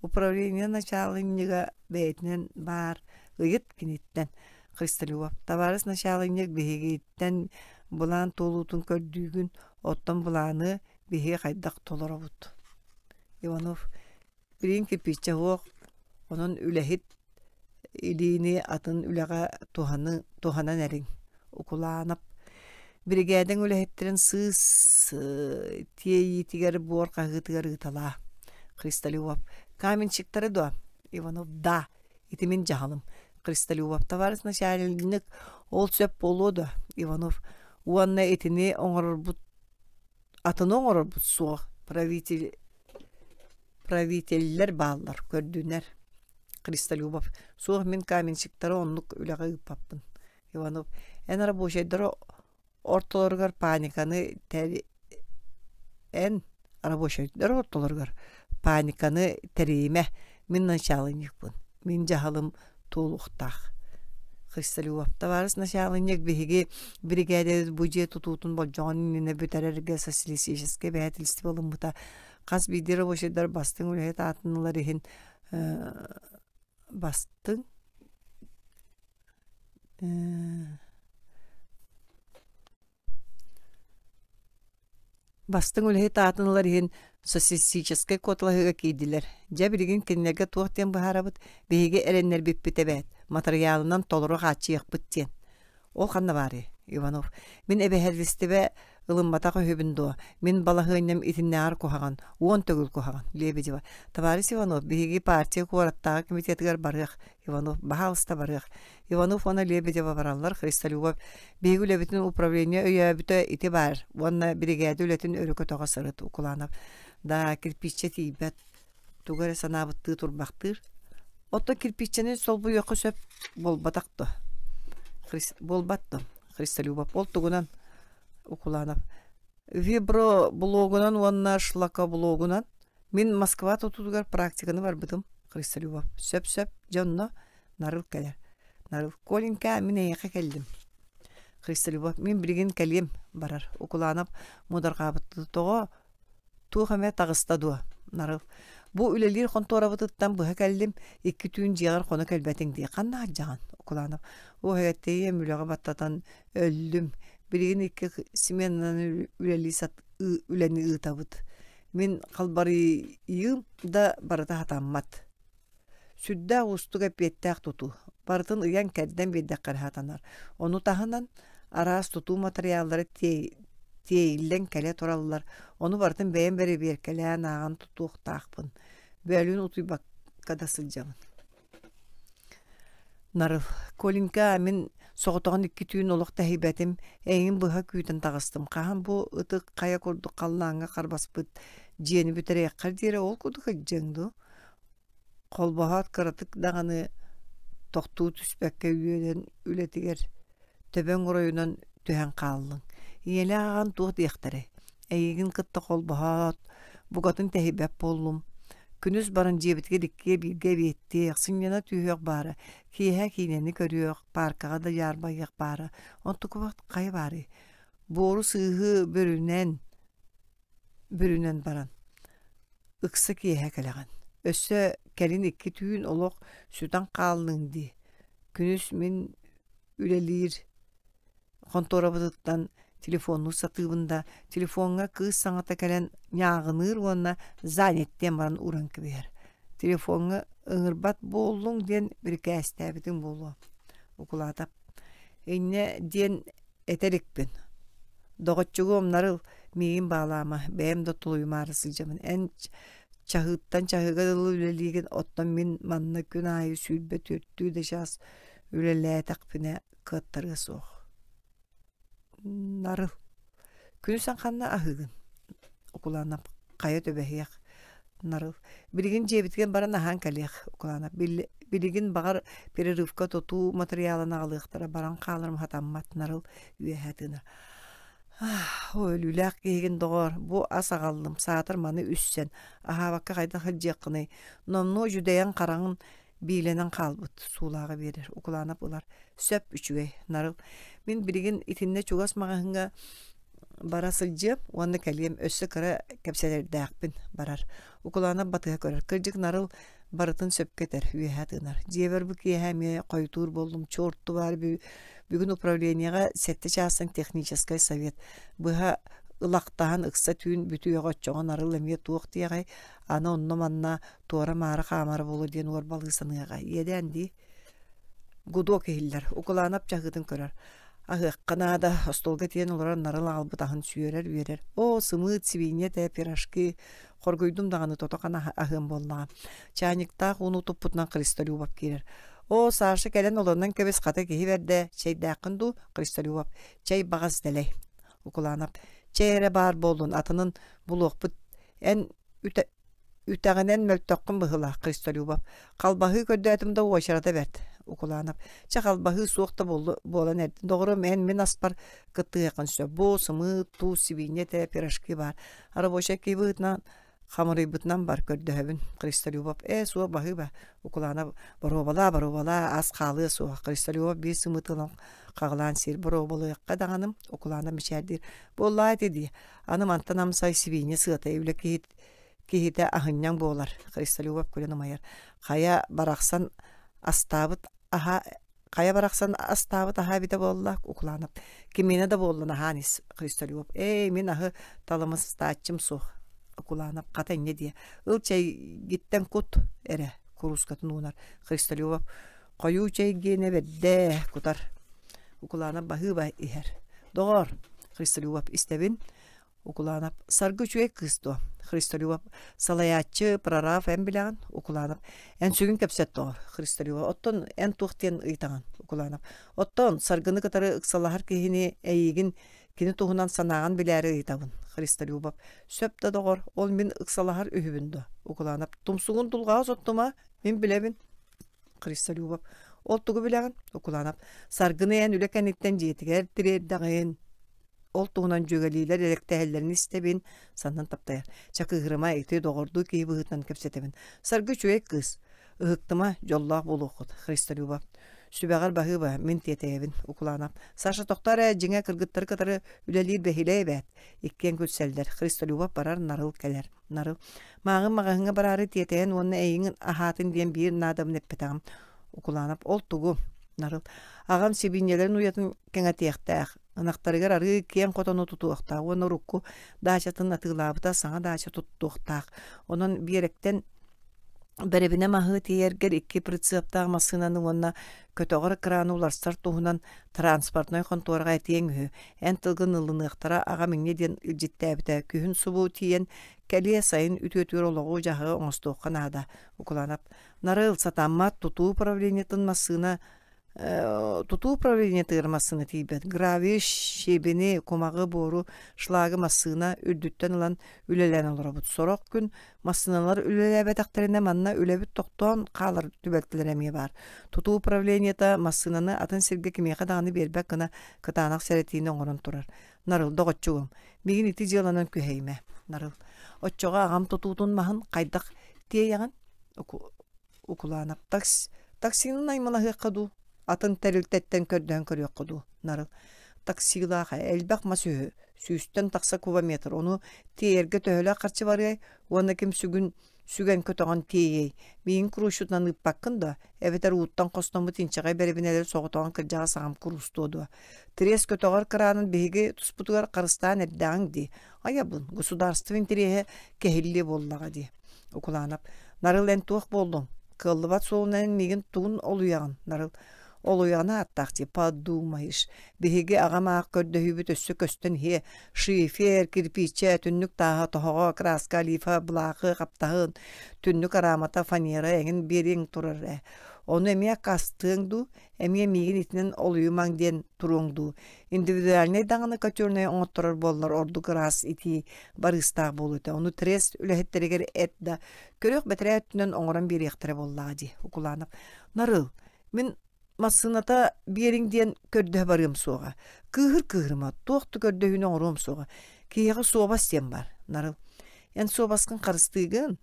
Управление начаалынньыга бэйэтинэн баар ыйыт киниттэн. Христолюбов табаарыс начаалынньык биһигиттэн былаан туолуутун көрдүүгүн, оттон былааны биһиги хайдах толоробут? Иванов билигин кирпииччэ суох, онон үлэһит илиини атын үлэҕэ туһаны туһанан эриҥ. Укулаанап биригээдэҥ үлэһиттэрин сыыс тиэйиитигэр буор хаһыытыгар ыыталаа. Христолюбов каменщиктары дуо? Иванов да ити мин дьаһалым. Христолюбов товарищ начальник ол сөп буолуо дуо? Иванов уонна итини оҥорорбут атыны оҥорорбут суох правитель правителлэр бааллар көрдүнэр Христолюбов суох мин каменщиктары оннук үлэҕэ ыыппаппын Иванов эн рабочайдары ортолоругар паниканы эн рабочайдар ортолоругар паниканы тэрийимэ мин начаалынньыкпын мин дьаһалым туолуохтаах Христолюбов табаарыс начаалынньык биһиги биригээдэбит бу дьиэ тутуутун болдьоҕун иннинэ бүтэрэргэ социалистическай эбэһээтилистибэ ылыммыта хас биирдии рабочайдар бастыҥ үлэһит аатын ылар иһин бастыҥ Бастыҥ үлэһит аатын ылар иһин социалистическай куоталаһыыга киирдилэр. Дьэ, билигин кинилэргэ туох диэн быһаарабыт? Биһиги эрэннэрбиппит эбээт, матырыйаалынан толору хааччыйыахпыт диэн. Ол ханна баарый, Иванов? Мин эбэһээлистибэ ылымматах үһүбүн дуо? Мин балаһыанньам итиннээҕэр куһаҕан, 10 төгүл куһаҕан, Лебедева. Товарищ Иванов, биһиги партия куораттааҕы комитетыгар барыах. Иванов, баһаалыста барыах. Иванов уонна Лебедева бараллар, Христолюбов биһиги үлэбитин управление өйөөбүтэ ити баар уонна биригээдэ үлэтин өрө көтөҕө сырыт Укуланов. Да, кирпииччэ тиийбэт, тугу эрэ санаабыттыы турбахтыыр. Оттон кирпииччэни солбуйуохха сөп буолбатах дуо? Буолбат дуо? Христолюбов ол тугунан Укуланов виброблогунан уонна шлакоблогунан мин Москва тутуутугар практиканы барбытым Христолюбов сөп-сөп дьэ онно Нарыл кэлэр Нарыл Коленька мин эйиэхэ кэллим Христолюбов мин билигин кэлиэм барар Укуланов муодарҕаабыттыы тоҕо туох эмэ таҕыста дуо Нарыл бу үлэлиир хонтуорабытыттан быһа кэллим икки түүн дьиэҕэр хоно кэлбэтиҥ дии ханна сылдьаҕын Укуланов уоһэйэттиийэм үлэҕэ баттатан өллүм билигин икки сменанан үлэлии сат үлэни ыытабыт мин халбарыйыым да барыта сатаммат Сүрдээх уустук эппиэттээх тутуу. Барытын ыйан-кэрдэн биэрдэххэ эрэ сатанар. Ону таһынан араас тутуу матырыйааллара тиэйиллэн кэлэ тураллар. Ону барытын бэйэм бэрэбиэркэлээн ааҕан тутуохтаахпын. Бөөлүүн утуйбакка да сылдьабын. Нарыл, Коленька, мин соҕотоҕун икки түүн олох тэһийбэтим, эйигин быһа күүтэн таҕыстым. Хаһан бу ытык хайа курдук халлааҥҥа харбаспыт дьиэни бүтэриэххэр диэри ол курдук сылдьыаҥ дуо? Холбоһоот кыратык даҕаны тохтуу түспэккэ үөрэн үлэтигэр төбөҥ оройунан түһэн хааллыҥ. Ийэлээх аҕаҥ туох диэхтэрэй? Эйигин кытта холбоһоот, букатын тэһийбэт буоллум. Күнүс баран дьиэбитигэр иккиэ бииргэ эбиэттиэх, сынньана түһүөх баара, киэһэ киинэни көрүөх, пааркаҕа да дьаарбайыах баара. Онтукубут хайа баарый? Буору сыыһы бүрүнэн бүрүнэн баран ыкса киэһэ кэлэҕин. Өссө кэлин икки түүн олох сүтэн хааллыҥ дии. Күнүс мин үлэлиир хонтуорабытыттан телефоннуу сатыыбын да, телефоҥҥа кыыс саҥата кэлэн ньааҕыныыр уонна занят диэн баран ууран кэбиһэр. Телефоҥҥа ыҥырбат буоллуҥ диэн бирикээстээбитиҥ буолуо. Укулаатап инньэ диэн этэ иликпин. Доҕоччугуом Нарыл, миигин баалаама, бэйэм да тулуйумаары сылдьабын. Эн чаһыыттан чаһыыга дылы үлэлиигин, оттон мин манна күн аайы 24-түү да чаас үлэлээтэхпинэ кыаттарыа суох. Нарыл, күнүс эн ханна аһыыгын? Укулаанап хайа түбэһиэх. Нарыл, билигин дьиэбитигэр баран аһаан кэлиэх. Укулаанап билигин баҕар перерывка тутуу матырыйаалын аҕалыахтара баран хааларым сатаммат. Нарыл үөһэ тыынар. Өлүүлээх киһигин доҕоор, бу ас аҕаллым, саатар маны үссэн, аһаабакка хайдах сылдьыаххыный? Номнуо дьүдэйэн хараҥын. Биилэнэн хаалбыт, суулааҕы биэрэр, Укулаанап ылар. Сөп, үчүгэй, Нарыл. Мин билигин итиннэ чугас маҕаһыыҥҥа бара сылдьыам уонна кэлиэм, өссө кыра кэпсэтэрдээхпин, барар. Укулаанап батыһа көрөр. Кырдьык Нарыл барытын сөпкө этэр, үөһэ тыынар. Дьиэбэр бу киэһэ эмиэ хойутуур буоллум, чуорту баар бүгүн управлениеҕа сэттэ чаастан техническэй совет. Быһа ылахтаһан ыкса түүн бүтүөҕэ оччоҕо Нарыл эмиэ туох диэҕэй, аны онно-манна туора-маара хаамара буолуо диэн уорбалыы саныаҕа. Иэдээн дии. Гудок иһиллэр, Укулаанап чаһыытын көрөр. Аһыахха наада, остуолга тиийэн олорон нарыл аҕалбыт аһын сүөрэр үөрэр. Оо, сымыыт, сибиинньэ этэ, пирожки. Хоргуйдум даҕаны тото-хана аһыам буоллаҕа. Чаанньыктаах ууну туппутунан Христолюбов киирэр. Оо, Саша кэлэн олорунан кэбис, хата киһи бэрдэ, чэйдээххин дуу, Христолюбов. Чэй баҕас дэлэй. Укулаанап. Чэй эрэ баар буоллун, атынын булуохпут. Эн үтэ Үтэҕинэн мөлтөххүн быһыылаах, Христолюбов. Халбаһыы көрдөөтүм да уочарата бэрт. Укулаанап. Чэ, халбаһыы суох да буолан эрдин. Доҕорум, эн мин аспар кыттыһыаххын сөп. Бу сымыыт, туус, сибиинньэ этэ, пирожки баар. Рабочай киһи быһыытынан хамырыйбытынан бар, көрдөһөбүн. Христолюбов. Ээ, суох баһыыба. Укулаанап. Боруобалаа, боруобалаа, ас хаалыа суох. Христолюбов биир сымыыты ылан хаҕылаан сиир. Боруобалыахха даҕаным. Укулаанап мичээрдиир. Буоллаа ити дии. Аны мантан амсай сибиинньэ сыата үлэ киһи киһитэ аһынньаҥ буолар, Христолюбов күлэн ымайар. Хайа барахсан астаабыт аһа хайа барахсан астаабыт аһа эбитэ буолла Укулаанап. Кимиэнэ да буоллун аһаан ис Христолюбов. Ээ мин аһы талымыстааччым суох. Укулаанап хата инньэ диэ. Ыл чэйгиттэн кут эрэ куруускатын уунар. Христолюбов хойуу чэй гиэнэ бэрдэ кутар. Укулаанап баһыыба иһэр. Доҕор, Христолюбов истэбин. Укулаанап саргы үчүгэй кыыс дуо? Христолюбов салайааччы, прораб эн билэҕин? Укулаанап эн сүгүн кэпсэт доҕор. Христолюбов оттон эн туох диэн ыйытаҕын? Укулаанап оттон саргыны кытары ыксалаһар киһини эйигин кини туһунан санааҕын билээри ыйытабын. Христолюбов сөп да доҕор, ол мин ыксалаһар үһүбүн дуо? Укулаанап тумсугун дулҕаҕа соттума, мин билэбин. Христолюбов ол тугу билэҕин? Укулаанап саргыны эн үлэ кэнниттэн дьиэтигэр тириэрдэҕин. Ол туһунан дьүөгэлиилэр элэктэһэллэрин истэбин, саннын таптайар. Чэ кыыһырыма, ити доҕордуу киһи быһыытынан кэпсэтэбин. Саргы үчүгэй кыыс. Ыһыктыма, дьоллоох буолуоххут. Христолюбов. Сүбэҕэр баһыыба, мин тиэтэйэбин. Укулаанап. Саша тохтоо эрэ, дьиҥэ кыргыттары кытары үлэлиир бэһилэй эбээт. Иккиэн күлсэллэр. Христолюбов барар, Нарыл кэлэр. Нарыл. Мааҕын маҕаһыыҥҥа бараары тиэтэйэн уонна эйигин аһаатын диэн биир наадабын эппэтэҕим. Укулаанап. Ол тугу? Нарыл. Аҕам сибиинньэлэрин уйатын кэҥэтиэхтээх. Ынахтарыгар арыы киэҥ хотону тутуохтаах уонна урукку даачатын атыылаабыта саҥа даача туттуохтаах. Онон биэрэктэн бэрэбинэ маһы тиэйэргэр икки прицептаах массыынаны уонна көтөҕөр краны уларсар туһунан транспортнай хонтуораҕа этиэҥ үһү. Эн тылгын ылыныахтара аҕам инньэ диэн илдьиттээбитэ. Күһүн субу тиийэн кэлиэ сайын үтүөтүгэр олоҕу-дьаһаҕы оҥостуохха наада. Укулаанап Нарыл сатаммат тутуу управлениетын массыына Тутуу управлениетыгар массыына тиийбэт. Гравий, щебени, кумаҕы, буору, шлагы массыына үрдүттэн ылан үлэлээн олоробут. Сорох күн массыыналар үлэлээбэтэхтэринэ манна үлэбит тохтоон хаалар түбэлтэлэрэ эмиэ баар. Тутуу управлениета массыынаны атын сиргэ кимиэхэ даҕаны биэрбэт гына кытаанах сэрэтиини оҥорон турар. Нарыл, доҕоччугум, миигин ити дьыаланан күһэйимэ. Нарыл, оччоҕо аҕам тутуутун маһын хайдах тиэйэҕин? Укулаанап таксины наймылаһыахха дуу, атын тэрилтэттэн көрдөһөн көрүөххэ дуу, Нарыл. Таксилаах элбэх мас үһү, сүүстэн тахса кубометр, ону тиэйэргэ төһөлөөх харчы барыай уонна ким сүгүн сүгэн көтөҕөн тиэйиэй, миигин куруусчутунан ыыппаккын дуо, эбэтэр ууттан хостоммут инчэҕэй бэрэбинэлэри соҕотоҕун кырдьаҕас аҕам куруустуо дуо? Трест көтөҕөр кыраанын биһиги туспутугар харыстаан эрдэҕиҥ дии, айабын, государство интэриэһэ кэһиллиэ буоллаҕа дии. Укулаанап Нарыл эн туох буоллуҥ? Кыаллыбат суолунан эн миигин тугун олуйаҕын? Нарыл Олуйаҕына ааттаах дии, подумаешь. Биһиги аҕам аах көрдөһүүбүт өссө көстөн иһиэ. Шифер, кирпииччэ, түннүк тааһа, тоһоҕо, краска, олифа, былаахы, хаптаһын, түннүк араамата, фанера эҥин биэриэҥ турар ээ. Ону эмиэ аккаастыаҥ дуу, эмиэ миигин итинэн олуйумаҥ диэн туруоҥ дуу? Индивидуальнай даҕаны котельнай оҥотторор буоллар ордук ыраас итии барыыстаах буолуо этэ. Ону трест үлэһиттэригэр эт да көрүөх бэтэрээ өттүнэн оҥорон биэриэхтэрэ буоллаҕа дии Укулаанап. Нарыл, мин массыыната биэриҥ диэн көрдөһө барыам суоҕа. Кыыһыр кыыһырыма, туох да көрдөһүүнү оҥоруом суоҕа. Киһиэхэ суобас диэн баар, Нарыл. Эн суобаскын харыстыыгын?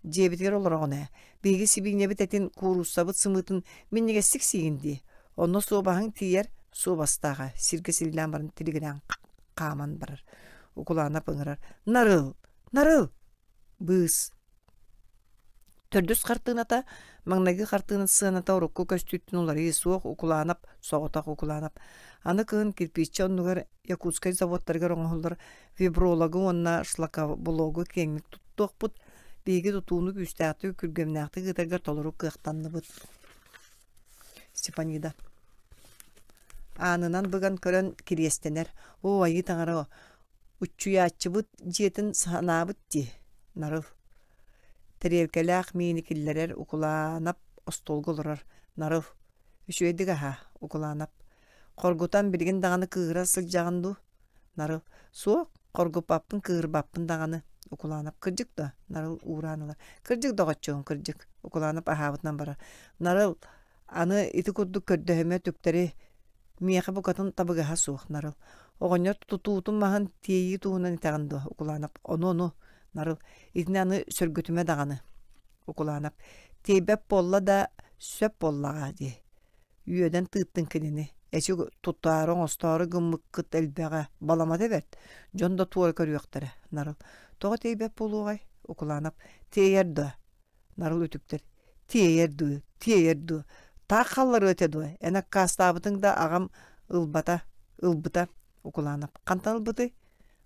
Дьиэбитигэр олороҕун ээ. Биһиги сибиинньэбит этин, кууруссабыт сымыытын минньигэстик сиигин дии. Онно суобаһыҥ тиийэр, суобастааҕа, сиргэ силлээн баран тилигирээн хааман барар. Укулаанап ыҥырар: «Нарыл! Нарыл!» Быыс. Төрдүс хартыыната, маҥнайгы хартыына сыаната урукку көстүүттэн уларыйыы суох Укулаанап, соҕотох Укулаанап. Аны кыһын кирпииччэ оннугар Якутскай заводтарыгар оҥоһуллар вибрологы уонна шлакоблогу киэҥник туттуохпут, биһиги тутууну күүстээхтик, күргүөмнээхтик ыытарга толору кыахтанныбыт. Степанида аанынан быган көрөн кириэстэнэр: «Оо, айыы таҥара, уччуйааччыбыт дьиэтин санаабыт дии, Нарыл». Тэриэлкэлээх миини киллэрэр Укулаанап остуолга олорор. Нарыл: «Үчүгэйдик аһаа, Укулаанап. Хоргутан билигин даҕаны кыыһыра сылдьаҕын дуу?» Нарыл: «Суох, хоргуппаппын, кыыһырбаппын даҕаны». Укулаанап: «Кырдьык дуо?» Нарыл уураан ылар. «Кырдьык, доҕоччугум, кырдьык». Укулаанап аһаабытынан барар. Нарыл: «Аны ити курдук көрдөһүмэ түктэри миэхэ букатын табыгаһа суох, Нарыл. Оҕонньор тутуутун маһын тиэйии туһунан итэҕин дуо?» Укулаанап: «Ону-ону, Нарыл. Итини аны сөргүтүмэ даҕаны». Укулаанап: «Тиэйбэт буолла да, сөп буоллаҕа дии. Үөдэн тыыттын кинини. Эчи тутаары оҥостоору гыммыккыт элбэҕэ, баламата бэрт. Дьон да туора көрүөхтэрэ, Нарыл. Тоҕо тиэйбэт буолуоҕай? Укулаанап. Тиэйэр дуо? Нарыл үтүктэр. Тиэйэр дуу, тиэйэр дуу. Таах халларыа этэ дуо? Эн аккаастаабытыҥ да аҕам ылбата, ылбыта. Укулаанап. Хантан ылбытый?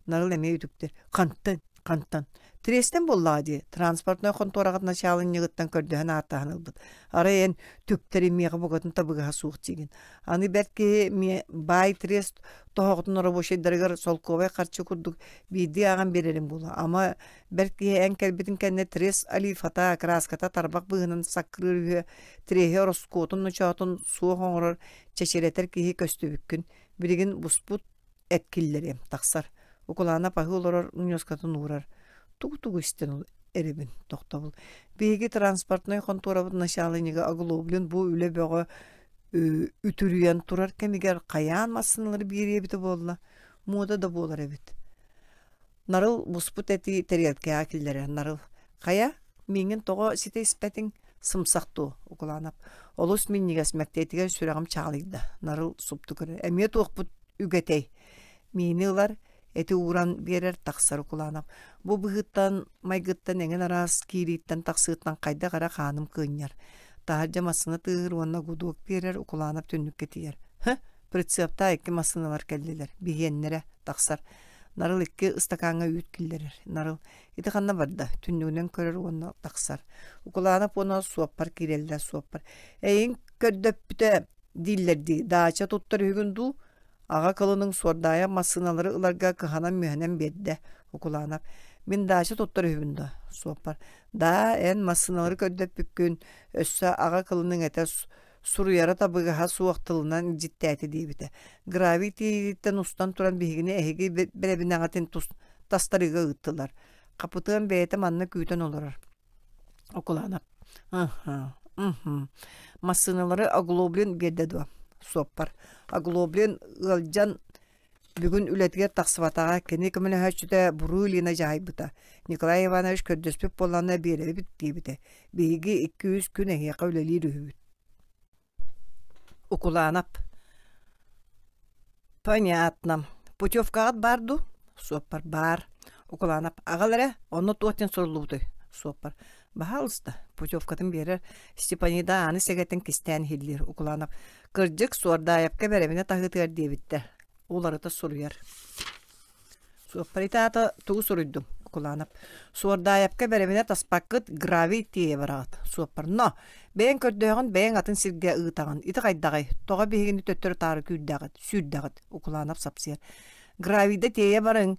Нарыл эмиэ үтүктэр. Хантан? Хантан? Трестэн буоллаҕа дии, транспортнай хонтуораҕыт начаалынньыгыттан көрдөһөн ааттаһан ылбыт. Арай эн түктэри миэхэ букатын табыгаһа суох диигин. Аны бэрт киһи миэ баай трест тоһоҕотун рабочайдарыгар солкуобай харчы курдук биирдии ааҕан биэрэрим буолуо. Ама бэрт киһи эн кэлбитин кэннэ трест олифата, краската тарбах быыһынан саккырыыр үһүө, треһи ороскуотун ночоотун суох оҥорор, чэчирэтэр киһи көстүбүккүн. Билигин буспут эт киллэриэм, тахсар. Укулаанап аһыы олорор ньуоскатын уурар. Тугу-тугу истэн эрэбин, тохтобул. Биһиги транспортнай хонтуорабыт начаалынньыга Оглоблин бу үлэ бөҕө үтүрүйэн турар кэмигэр хайаан массыыналары биэриэ эбитэ буолла? Муода да буолар эбит. Нарыл буспут эти тэриэлкэҕэ киллэрэр. Нарыл: «Хайа, миигин тоҕо ситэ испэтиҥ? Сымсах дуо?» Укулаанап: «Олус минньигэс мэктиэтигэр сүрэҕим чаҕылыйда». Нарыл супту көрөр. «Эмиэ туохпут үгэтэй?» Миини ылар, эти ууран биэрэр, тахсар Укулаанап. Бу быһыыттан, майгыттан эҥин араас киирииттэн тахсыыттан хайдах эрэ хааным кыынньар. Таһырдьа массыына тыаһыыр уонна гудок биэрэр, Укулаанап түннүккэ тиийэр. «Һы, прицептаах икки массыыналар кэллилэр, биһиэннэрэ» тахсар. Нарыл икки ыстакааҥҥа үүт киллэрэр. Нарыл ити ханна барда? Түннүгүнэн көрөр уонна тахсар. Укулаанап уонна суоппар киирэллэр суоппар. Эйиҥ көрдөппүтэ дииллэр дии. Даача туттар үһүгүн дуу? Аҕа кылыныҥ суордаайа массыыналары ыларга кыһанан-мүһэнэн биэрдэ. Укулаанап. Мин даача туттар үһүбүн дуо? Суоппар. Даа, эн массыыналары көрдөппүккүн, өссө аҕа кылыныҥ этэ суруйара табыгаһа суох тылынан илдьиттээтэ диэбитэ. Гравий тиэйиититтэн устан туран биһигини эһиги бэрэбинэҕитин тастарыыга ыыттылар. Хапытыан бэйэтэ манна күүтэн олорор. Окулаанап. Ыһы, ыһы. Массыыналары Оглоблин биэрдэ дуо? Суоппар. Оглоблин ыалдьан Бүгүн үлэтигэр тахсыбатаҕа, кини көмөлөһөөччүтэ Бурулина дьаһайбыта. Николай Иванович көрдөспүт буоллаҕына биэрэбит диэбитэ. Биһиги икки-үс күн эһиэхэ үлэлиир үһүбүт. Укулаанап. Понятно. Путевкаҕыт баар дуу? Суоппар баар. Укулаанап. Аҕал эрэ, онно туох диэн суруллубутуй? Суоппар. Баһаалыста, путевкатын биэрэр. Степанида ааны сэгэтин кистээн иһиллиир. Укулаанап. Кырдьык, Суордаайапка бэрэбинэ таһыытыгар диэбиттэр. Уларыта суруйар. Суоппар ити аата тугу суруйдум? Укулаанап. Суордаайапка бэрэбинэ таспаккыт, гравий тиэйэ бараҕыт. Суоппар. Но! Бэйэҥ көрдөөҕүн бэйэҥ атын сиргэ ыытаҕын. Ити хайдаҕый? Тоҕо биһигини төттөрү-таары күүрдэҕит, сүүрдэҕит? Укулаанап сапсыйар. Гравийда тиэйэ барыҥ.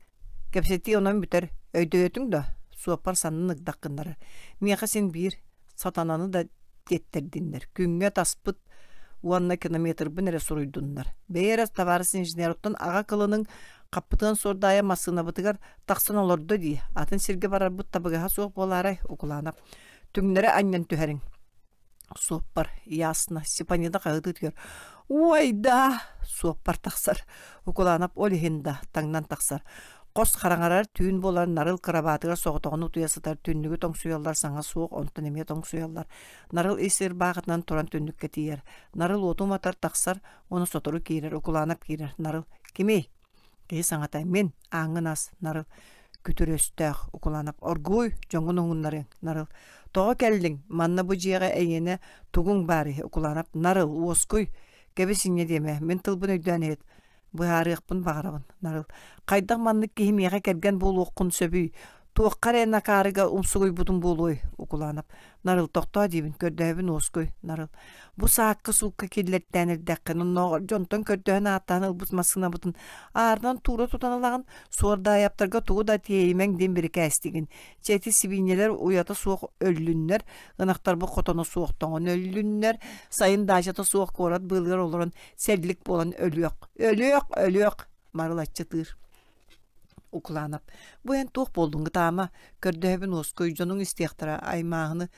Кэпсэтии онон бүтэр. Өйдөйөтүҥ да? Суоппар саннын ыгдах гыннарар. Миэхэ син биир сатананы да тиэттэрдиннэр. Күҥҥэ таспыт уонна километрбын эрэ суруйдуннар. Бэйэ эрэ табаарыс инженероттон аҕа кылыныҥ хаппытынан суордаайа массыынабытыгар тахсан олордо дии. Атын сиргэ барарбыт табыгаһа суох буолаарай, Укулаанап. Түҥнэри анньан түһэриҥ. Суоппар, ясно, Степанида хаһыытыы түһэр. Уой да! Суоппар тахсар. Укулаанап ол иһин да таҥнан тахсар. Хос хараҥарар түүн буолар Нарыл кырабаатыгар соҕотоҕун утуйа сытар түннүгү тоҥсуйаллар саҥа суох онтон эмиэ тоҥсуйаллар. Нарыл ис ырбаахытынан туран түннүккэ тиийэр. Нарыл уоту уматар тахсар уонна сотору киирэр Укулаанап киирэр. Нарыл кимий? Киһи саҥата мин ааҥҥын ас Нарыл күтүр өстөөх Укулаанап оргууй дьоҥҥун уһуннарыаҥ Нарыл тоҕо кэллиҥ манна бу дьиэҕэ эйиэнэ тугуҥ баар иһи Укулаанап Нарыл уоскуй кэбис инньэ диэмэ мин тылбын өйдөөн иһит быһаарыахпын баҕарабын Нарыл хайдах маннык киһи миэхэ кэргэн буолуоххун сөбүй туохха эрэ накаарыга умсугуйбутум буолуой Укулаанап Нарыл тохтоо диибин көрдөһөбүн уоскуй Нарыл бу саакка-суукка киллэртээн эрдэххин оннооҕор дьонтон көрдөһөн ааттаан ылбыт массыынабытын аарынан туура тутан ылаҕын суордаайаптарга тугу да тиэйимэҥ диэн бирикээстигин чэ ити сибиинньэлэр уйата суох өллүннэр ынахтарбыт хотоно суох тоҥон өллүннэр сайын даачата суох куорат быылыгар олорон сэллик буолан өлүөх өлүөх өлүөх марылаччытыыр Укулаанап бу эн туох буоллуҥ ытаама көрдөһөбүн уоскуй дьонуҥ истиэхтэрэ аймааһыны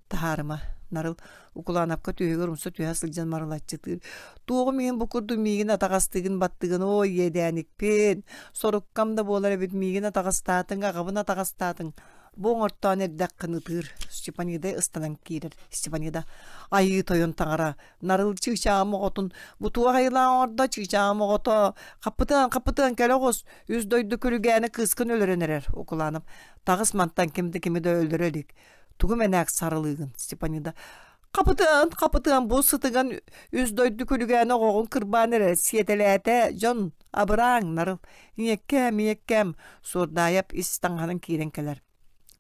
таһаарыма Нарыл Укулаанапка түөһүгэр умса түһэ сылдьан марылаччытыыр туоҕум иһин бу курдук миигин атаҕастыыгын баттыгын оо иэдээникпин соруккам да буолар эбит миигин атаҕастаатыҥ аҕабын атаҕастаатыҥ бу оҥортоон эрдэххин ытыыр Степанида ыстанан киирэр Степанида айыы тойон таҥара Нарыл чыычааҕым оҕотун бу туох айылаах оҥордо чыычааҕым оҕото хаппытыан хаппытыан кэлэ оҕус үс дойду күлүгээнэ кыыскын өлөрөн эрэр Укулаанап таҕыс мантан ким да кими да өлөрө илик тугу мэнээк сарылыыгын Степанида хапытыан хапытыан бу сытыган үс дойду күлүгээнэ оҕоҕун кырбаан эрэр сиэтэлээтэ дьон абырааҥ Нарыл ийэккээм ийэккээм Суордаайап ис таҥаһынан киирэн кэлэр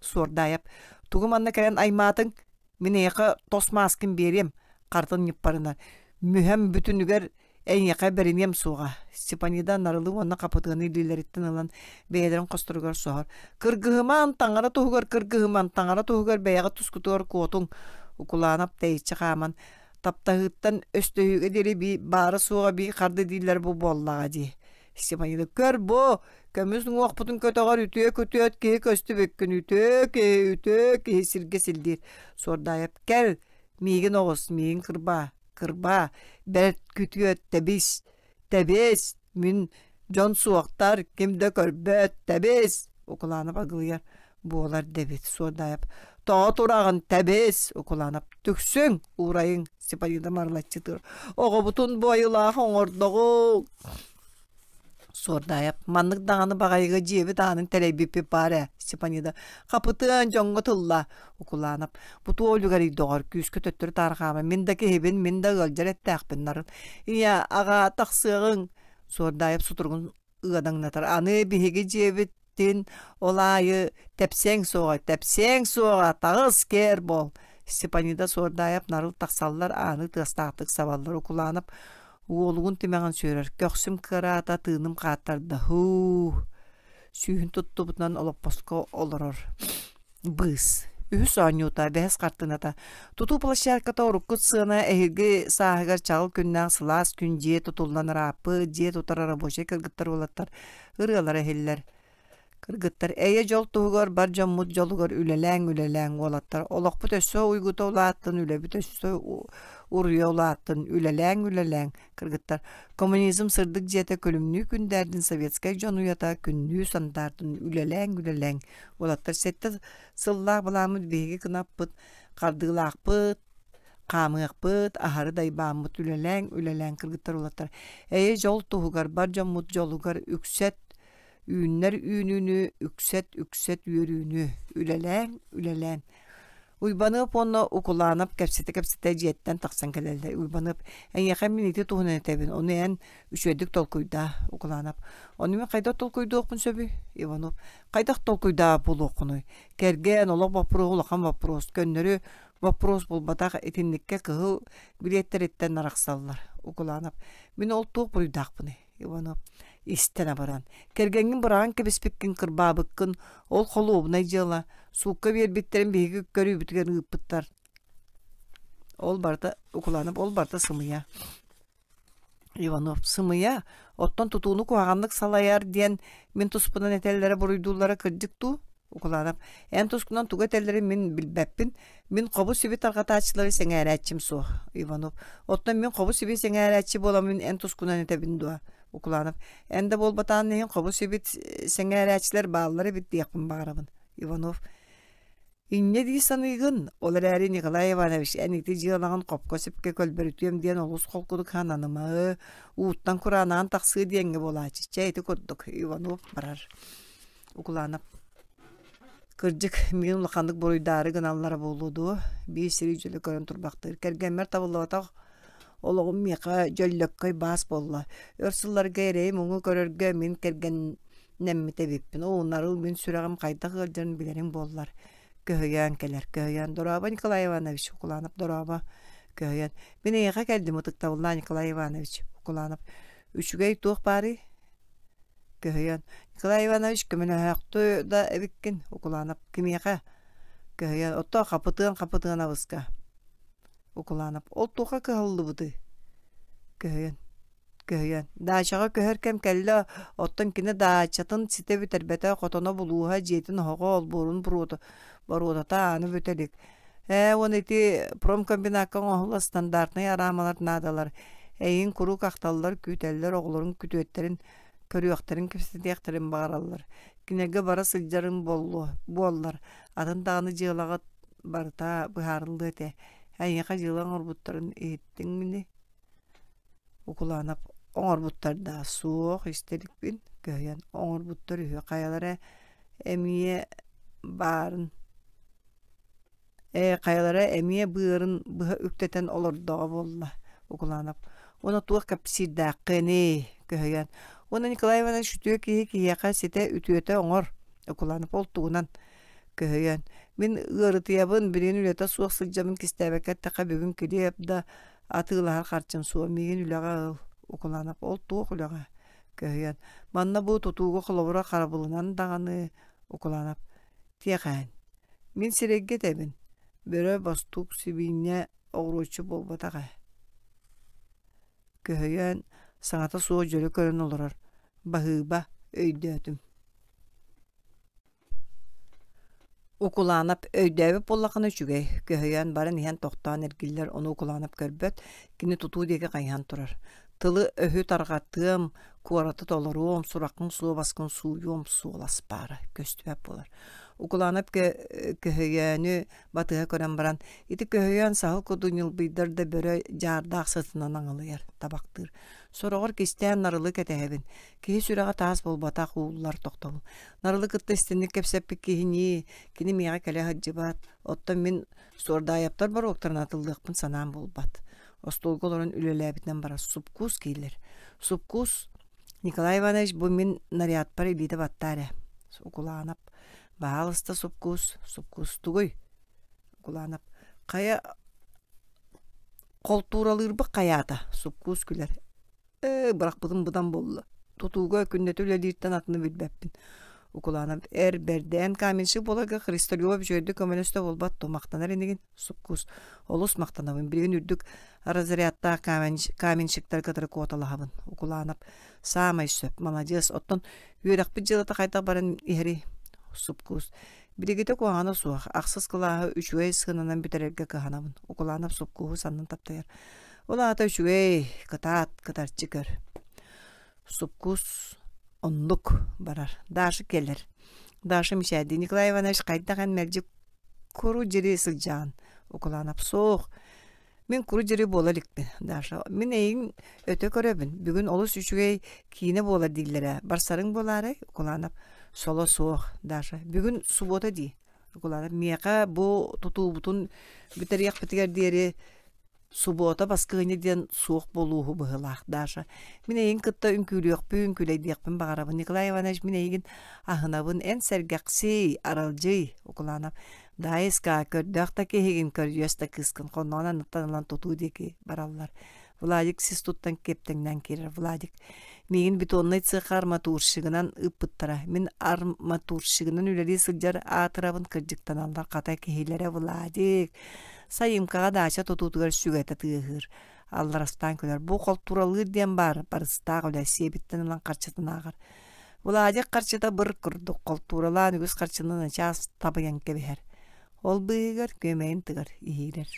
Суордаайап тугу манна кэлэн аймаатыҥ Мин эйиэхэ тос мааскын биэриэм, хартын ньыппарынар. Мүһэм бүтүнүгэр эйиэхэ бэриниэм суоҕа. Степанида Нарылы уонна Хапытыаны илиилэриттэн ылан бэйэлэрин хосторугар соһор. Кыргыһымаан, таҥара туһугар кыргыһыман, таҥара туһугар бэйэҕит тускутугар куотуҥ. Укулаанап тэйиччи хааман, таптаһыыттан өстөһүүгэ диэри бии баара-суоҕа бии харды дииллэр бу буоллаҕа дии. Степанида көр бу көмүс уҥуохпутун көтөҕөр үтүө күтүөт киһи көстүбүккүн үтүө киһи үтүө киһи сиргэ силлиир Суордаайап кэл миигин оҕус миигин кырбаа кырбаа бэрт күтүөт тэбис тэбис мин дьон суохтар ким да көрбөт тэбис Укулаанап агылыйар буолар дэбит Суордаайап тоҕо тураҕын тэбис Укулаанап түксүҥ уурайыҥ Степанида марылаччытыыр оҕобутун буойулаах оҥордоҕуҥ Суордаайап маннык даҕаны баҕайыга дьиэбит аанын тэлэйбиппит баар ээ Степанида хапытыан дьоҥҥо тылла Укулаанап бу туох үлүгэрий доҕор күүскэ төттөрү таархаама мин да киһибин мин да ыалдьар эттээхпин нарын ийэ аҕаа тахсыаҕыҥ Суордаайап сутуругун ыадаҥнатар аны биһиги дьиэбит Тин ол аайы тэпсиэҥ суоҕа, тэпсиэҥ суоҕа, таҕыс, кээр буол. Степанида Суордаайап нарыл тахсаллар, ааны тыастаахтык сабаллар. Укулаанап уолугун тимэҕин сүөрэр, көхсүм кыараата, тыыным хааттарда, һуу сүүһүн туттубутунан олоппоско олорор. Быыс. Үһүс оонньуута, бэһис хартыыната. Тутуу площадката урукку сыана эһиги сааһыгар чаҕыл күннээх сылаас күн дьиэ тутуллан ырааппыт, дьиэ тутар рабочай кыргыттар уолаттар ырыалара иһиллэр. Кыргыттар эйэ-дьол туһугар бар дьоммут дьолугар үлэлээҥ-үлэлээҥ уолаттар олохпут өссө уйгута улааттын, үлэбит өссө уруйа улааттын, үлэлээҥ-үлэлээҥ кыргыттар коммунизм сырдык дьиэтэ күлүмнүү күндээрдин советскай дьон уйата күннүү сандаардын үлэлээҥ-үлэлээҥ уолаттар сэттэ сыллаах былааммыт биһиги кынаппыт хардыылаахпыт хаамыахпыт, аһары дайбааммыт үлэлээҥ, үлэлээҥ кыргыттар уолаттар эйэ-дьол туһугар бар дьоммут дьолугар үксэт үүннэр үүнүүнү үксэт үксэт үөрүүнү үлэлээҥ үлэлээн Уйбаныап уонна Укулаанап кэпсэтэ-кэпсэтэ дьиэттэн тахсан кэлэллэр. Уйбаныап, эйиэхэ мин ити туһунан этэбин, ону эн үчүгэйдик толкуйдаа, Укулаанап. Ону мин хайдах толкуйдуохпун сөбүй? Иванов, хайдах толкуйдаабат буолуоххунуй? Кэргэн, олох боппуруоһа улахан боппуруос. Көннөрү боппуруос буолбатах, итинниккэ кыһыл билиэттэриттэн арахсаллар. Укулаанап, мин ол туох буруйдаахпыный? Иванов, истэн абаран, кэргэҥҥин быраҕан кэбиспиккин кырбаабыккын, ол холуобунай дьыала, суукка биэрбиттэрин биһиги көрүүбүтүгэр ыыппыттар. Ол барыта, Укулаанап, ол барыта сымыйа. Иванов сымыйа, оттон тутууну куһаҕаннык салайар диэн мин туспунан этэллэрэ буруйдууллара кырдьык дуу? Укулаанап эн тускунан тугу этэллэрин мин билбэппин. Мин хобу-сиби тарҕатааччылары сэҥээрээччим суох. Иванов оттон мин хобу-сиби сэҥээрээччи буоламмын эн тускунан этэбин дуо? Укуланов эн да буолбатаҕын иһин хобус эбит сэҥээрээччилэр бааллар эбит диэхпин баҕарабын. Иванов Инньэ дии саныыгын, ол эрээри Николай Иванович эн ити дьыалаҕын хопко-сипкэ көлбөрүтүөм диэн олус холкутук сананымаы, ууттан кураанаҕын тахсыа диэҥҥэ буолааччы. Чэ, ити курдук Иванов барар. Укуланов Кырдьык, миигин улаханнык буруйдаары гыналлара буолуо дуо? Биир сири дьөлө көрөн турбахтыыр. Кэргэммэр табыллыбатах олоҕум миэхэ дьөллөккөй баас буолла. Өр сылларга эрэйи-муҥу көрөргө мин кэргэннэммит эбиппин. Оо, нарыл мин сүрэҕим хайдах ыалдьарын билэриҥ буоллар. Көһүйээн кэлэр, көһүйээн. Дорообо, Николай Иванович, Укуланов, дорообо. Көһүйэн. Мин эйиэхэ кэллим, ытыктабыллаах Николай Иванович, Укуланов. Үчүгэй туох баарый? Көһүйэн. Николай Иванович көмөлөһөөхтү да эбиккин, Укуланов. Кимиэхэ? Көһүйэн. Отто хапытыан хапытыан абыска. Укуланов. Ол туохха кыһаллыбытый? Көһүйэн. Көһүйэн. Даачаҕа көһөр кэм кэллэ, оттон кини даачатын ситэ бүтэрбэтэ, хотоно булууһа, дьиэтин оһоҕо, олбуорун буруота, боруодата ааны бүтэ илик. Ээ, уонна ити промкомбинакка оҥоһуллар стандартнай араамалар наадалар. Эйигин куруук ахталлар, күүтэллэр, оҕолорун күтүөттэрин көрүөхтэрин, кэпсэтиэхтэрин баҕараллар. Кинилэргэ бара сылдьарыҥ буоллуо, буоллар, атын даҕаны дьыалаҕыт барыта быһаарыллыа этэ. Эйиэхэ дьыала оҥорбуттарын иһиттиҥ ини? Укулаанап оҥорбуттар даа суох истэ иликпин көһүйэн оҥорбуттар үһү хайалара эмиэ баарын Ээ, хайалара эмиэ быарын быһа үктэтэн олордоҕо буолла, Укулаанап. Уонна туох кэпсиирдээххиний, көһүйэн. Уонна Николай Иванович үтүө киһи киһиэхэ ситэ үтүөтэ оҥор, Укулаанап ол тугунан көһүйэн. Мин ыарытыйабын, билигин үлэтэ суох сылдьабын кистээбэккэ эттэххэ бүгүн килиэп да атыылаһар харчым суох, миигин үлэҕэ ыл, Укулаанап ол туох үлэҕэ? Көһүйэн. Манна бу тутууга холобура харабылынан даҕаны, Укулаанап. Тиэхээн. Мин сирэйгэ этэбин, бөрө бостуук сибиинньэ оҕуруоччу буолбатах ээ. Көһүйэн, саҥата суох дьөлө көрөн олорор, баһыыба, өйдөөтүм. Укулаанап өйдөөбүт буоллаххына үчүгэй, көһүйэн баран иһэн тохтоон эргиллэр, ону Укулаанап көрбөт, кини тутуу диэки хайыһан турар. Тылы-өһү тарҕатыам, куораты толоруом, сураххын суобаскын сууйуом суолас баара көстүбэт буолар. Укулаанап көһүйөөнү батыһа көрөн баран, ити көһүйөөн саһыл курдук ньылбыйдар да бөрө дьаардаах сытынан аҥылыйар, табахтыыр. Сороҕор кистээн нарылы кэтэһэбин. Киһи сүрэҕэ таас буолбатах, ууллар тохтобул. Нарылы кытта истинник кэпсэппит киһинии, кини миэхэ кэлэ сылдьыбат, оттон мин Суордаайаптар боруоктарын атыллыахпын санаам буолбат. Остуолга олорон үлэлээбитинэн барар супкуус киилэр. Супкуус Николай Иванович бу мин нарядпар илиитэ баттаа эрэ. Укулаанап баһаалыста супкуус, супкуус тугуй? Укулаанап хайа холтууралыырбыт хайаата? Супкуус күлэр. Ээ, бырахпытым быдан буолла. Тутууга күннэтэ үлэлииртэн атыны билбэппин. Укулаанап эр бэрдээн каменщик буоларга Христолюбов үчүгэйдик көмөлөстө буолбат дуо махтанар инигин суккус олус махтанабын билигин үрдүк разрядтаах каменщиктары кытары куоталаһабын Укулаанап саамай сөп маладьыас оттон үөрэхпит дьыалата хайдах баран иһэрий супкус билигитэ куһаҕана суох ахсыс кылааһы үчүгэй сыананан бүтэрэргэ кыһанабын Укулаанап супкуһу саннын таптайар Ол аата үчүгэй, кытаат, кытарчы көр. Супкус оннук барар. Даша кэлэр. Даша мичээрдии Николай Иванович хайдах эн мэлдьи куру дьири сылдьаҕын? Укулаанап суох. Мин куру дьири буола иликпин, Даша. Мин эйигин өтө көрөбүн. Бүгүн олус үчүгэй киинэ буолар дииллэрэ. Барсарыҥ буолаарай? Укулаанап соло суох, Даша. Бүгүн субуота дии. Укулаанап миэхэ бу тутуубутун бүтэриэхпитигэр диэри Субуота баскыһыанньа диэн суох буолууһу быһыылаах, Даша. Мин эйигин кытта үҥкүүлүөхпүн, күлэйдиэхпин баҕарабын. Николай Иванович, мин эйигин аһынабын. Эн сэргэхсий, аралдьый, Укуланов. Даайыска, көрдөөх да киһигин, көрүдьүөс да кыыскын. Хонноҕун анныттан ылан тутуу диэки бараллар. Владик сис туттан киэптэҥнээн киирэр. Владик, миигин бетоннай цехха арматурщигынан ыыппыттара. Мин арматурщигынан үлэлии сылдьар аатырабын кырдьыктаналлар. Хата киһилэрэ Владик. Сайымкаҕа даача тутуутугар сүгэтэ тыаһыыр, алларастаан күлэр. Бу холтууралыыр диэн баар, барыстаах үлэ, сиэбиттэн ылан харчытын ааҕар. Владик харчыта быр курдук, холтууралаан үгүс харчыны начаас табыйан кэбиһэр. Ол быыһыгар күөмэйин тыгар, иһиирэр.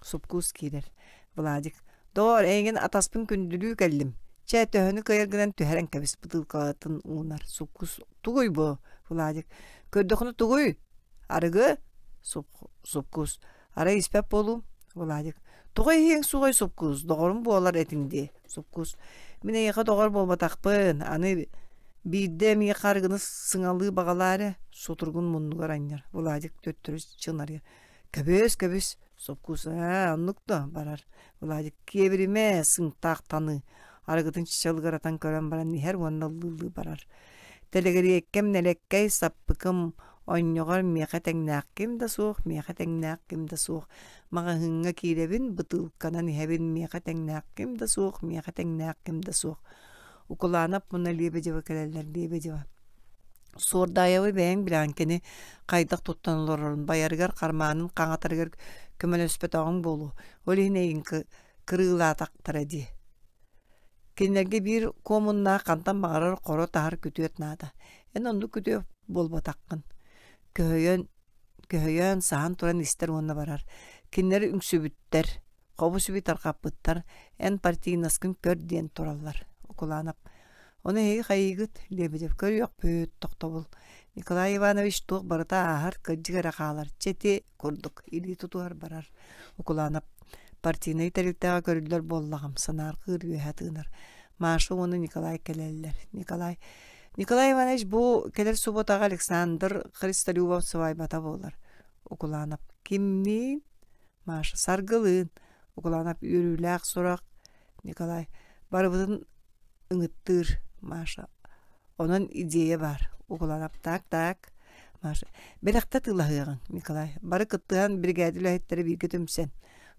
Супкуус киирэр. Владик, «Доор, эйигин атаспын күндүлүү кэллим. Чэ, төһөнү кыайаргынан түһэрэн кэбис бытыылкатын уунар. Суккус тугуй бу, Владик? Көрдөхүнэ тугуй? Арыгы? Суккус. Арай испэт буолуум, Владик. Тоҕо иһиэҥ суоҕай Суккус, доҕорум буолар этиҥ дии, Суккус. Мин эйиэхэ доҕор буолбатахпын, аны биирдэ миэхэ арыгыны сыҥалыы баҕалаа эрэ, сутуругун муннугар анньар. Владик төттөрү чынарыйар. Көбүс, көбүс, Суккус ээ, оннук да барар. Владик киэбиримэ, сыҥтаах таныы. Арыгытын чычалыгыратан көрөн баран иһэр уонна ыллыы барар. Тэлэгириэккэм нэлэккэй саппыкым онньоҕор миэхэ тэҥнээх ким да суох, миэхэ тэҥнээх ким да суох. Маҕаһыыҥҥа киирэбин, бытыылканан иһэбин, миэхэ тэҥнээх ким да суох, миэхэ тэҥнээх ким да суох. Укулаанап уонна Лебедева кэлэллэр Лебедева. Суордаайабы бэйэҥ билэҕин кини хайдах туттан олорорун, байарыгар, хармаанын хаҥатарыгар көмөлөспөтөҕүҥ буолуо. Ол иһин эйигин кырыылаатахтара дии. Кинилэргэ биир куомуннаах хантан баҕарар хоро таһар күтүөт наада. Эн оннук күтүөт буолбатаххын. Көһөйөн, көһөйөн, саһан туран истэр уонна барар. Кинилэр үҥсүбүттэр, хобу-сиби тарҕаппыттар, эн партийноскын көр диэн тураллар. Укулаанап Ону эһиги хайыыгыт? Лебедев көрүөхпүт, тохтобул. Николай Иванович туох барыта ааһар, кырдьык эрэ хаалар. Чэ ити курдук илии тутуһар барар. Укулаанап партийнай тэрилтэҕэ көрүллэр буоллаҕым, санаарҕыыр үөһэ тыынар. Маша уонна Николай кэлэллэр. Николай Николай Иванович бу кэлэр субуотаҕа Александр Христолюбов сыбаайбата буолар. Укулаанап кимниин? Маша Саргылыын. Укулаанап үөрүүлээх сурах. Николай барыбытын ыҥыттыыр Маша. Онон идея баар. Укулаанап так так. Маша бэлэхтэ атыылаһыаҕыҥ Николай. Бары кыттыһан биригээдэ үлэһиттэрэ бииргэ түмсэн.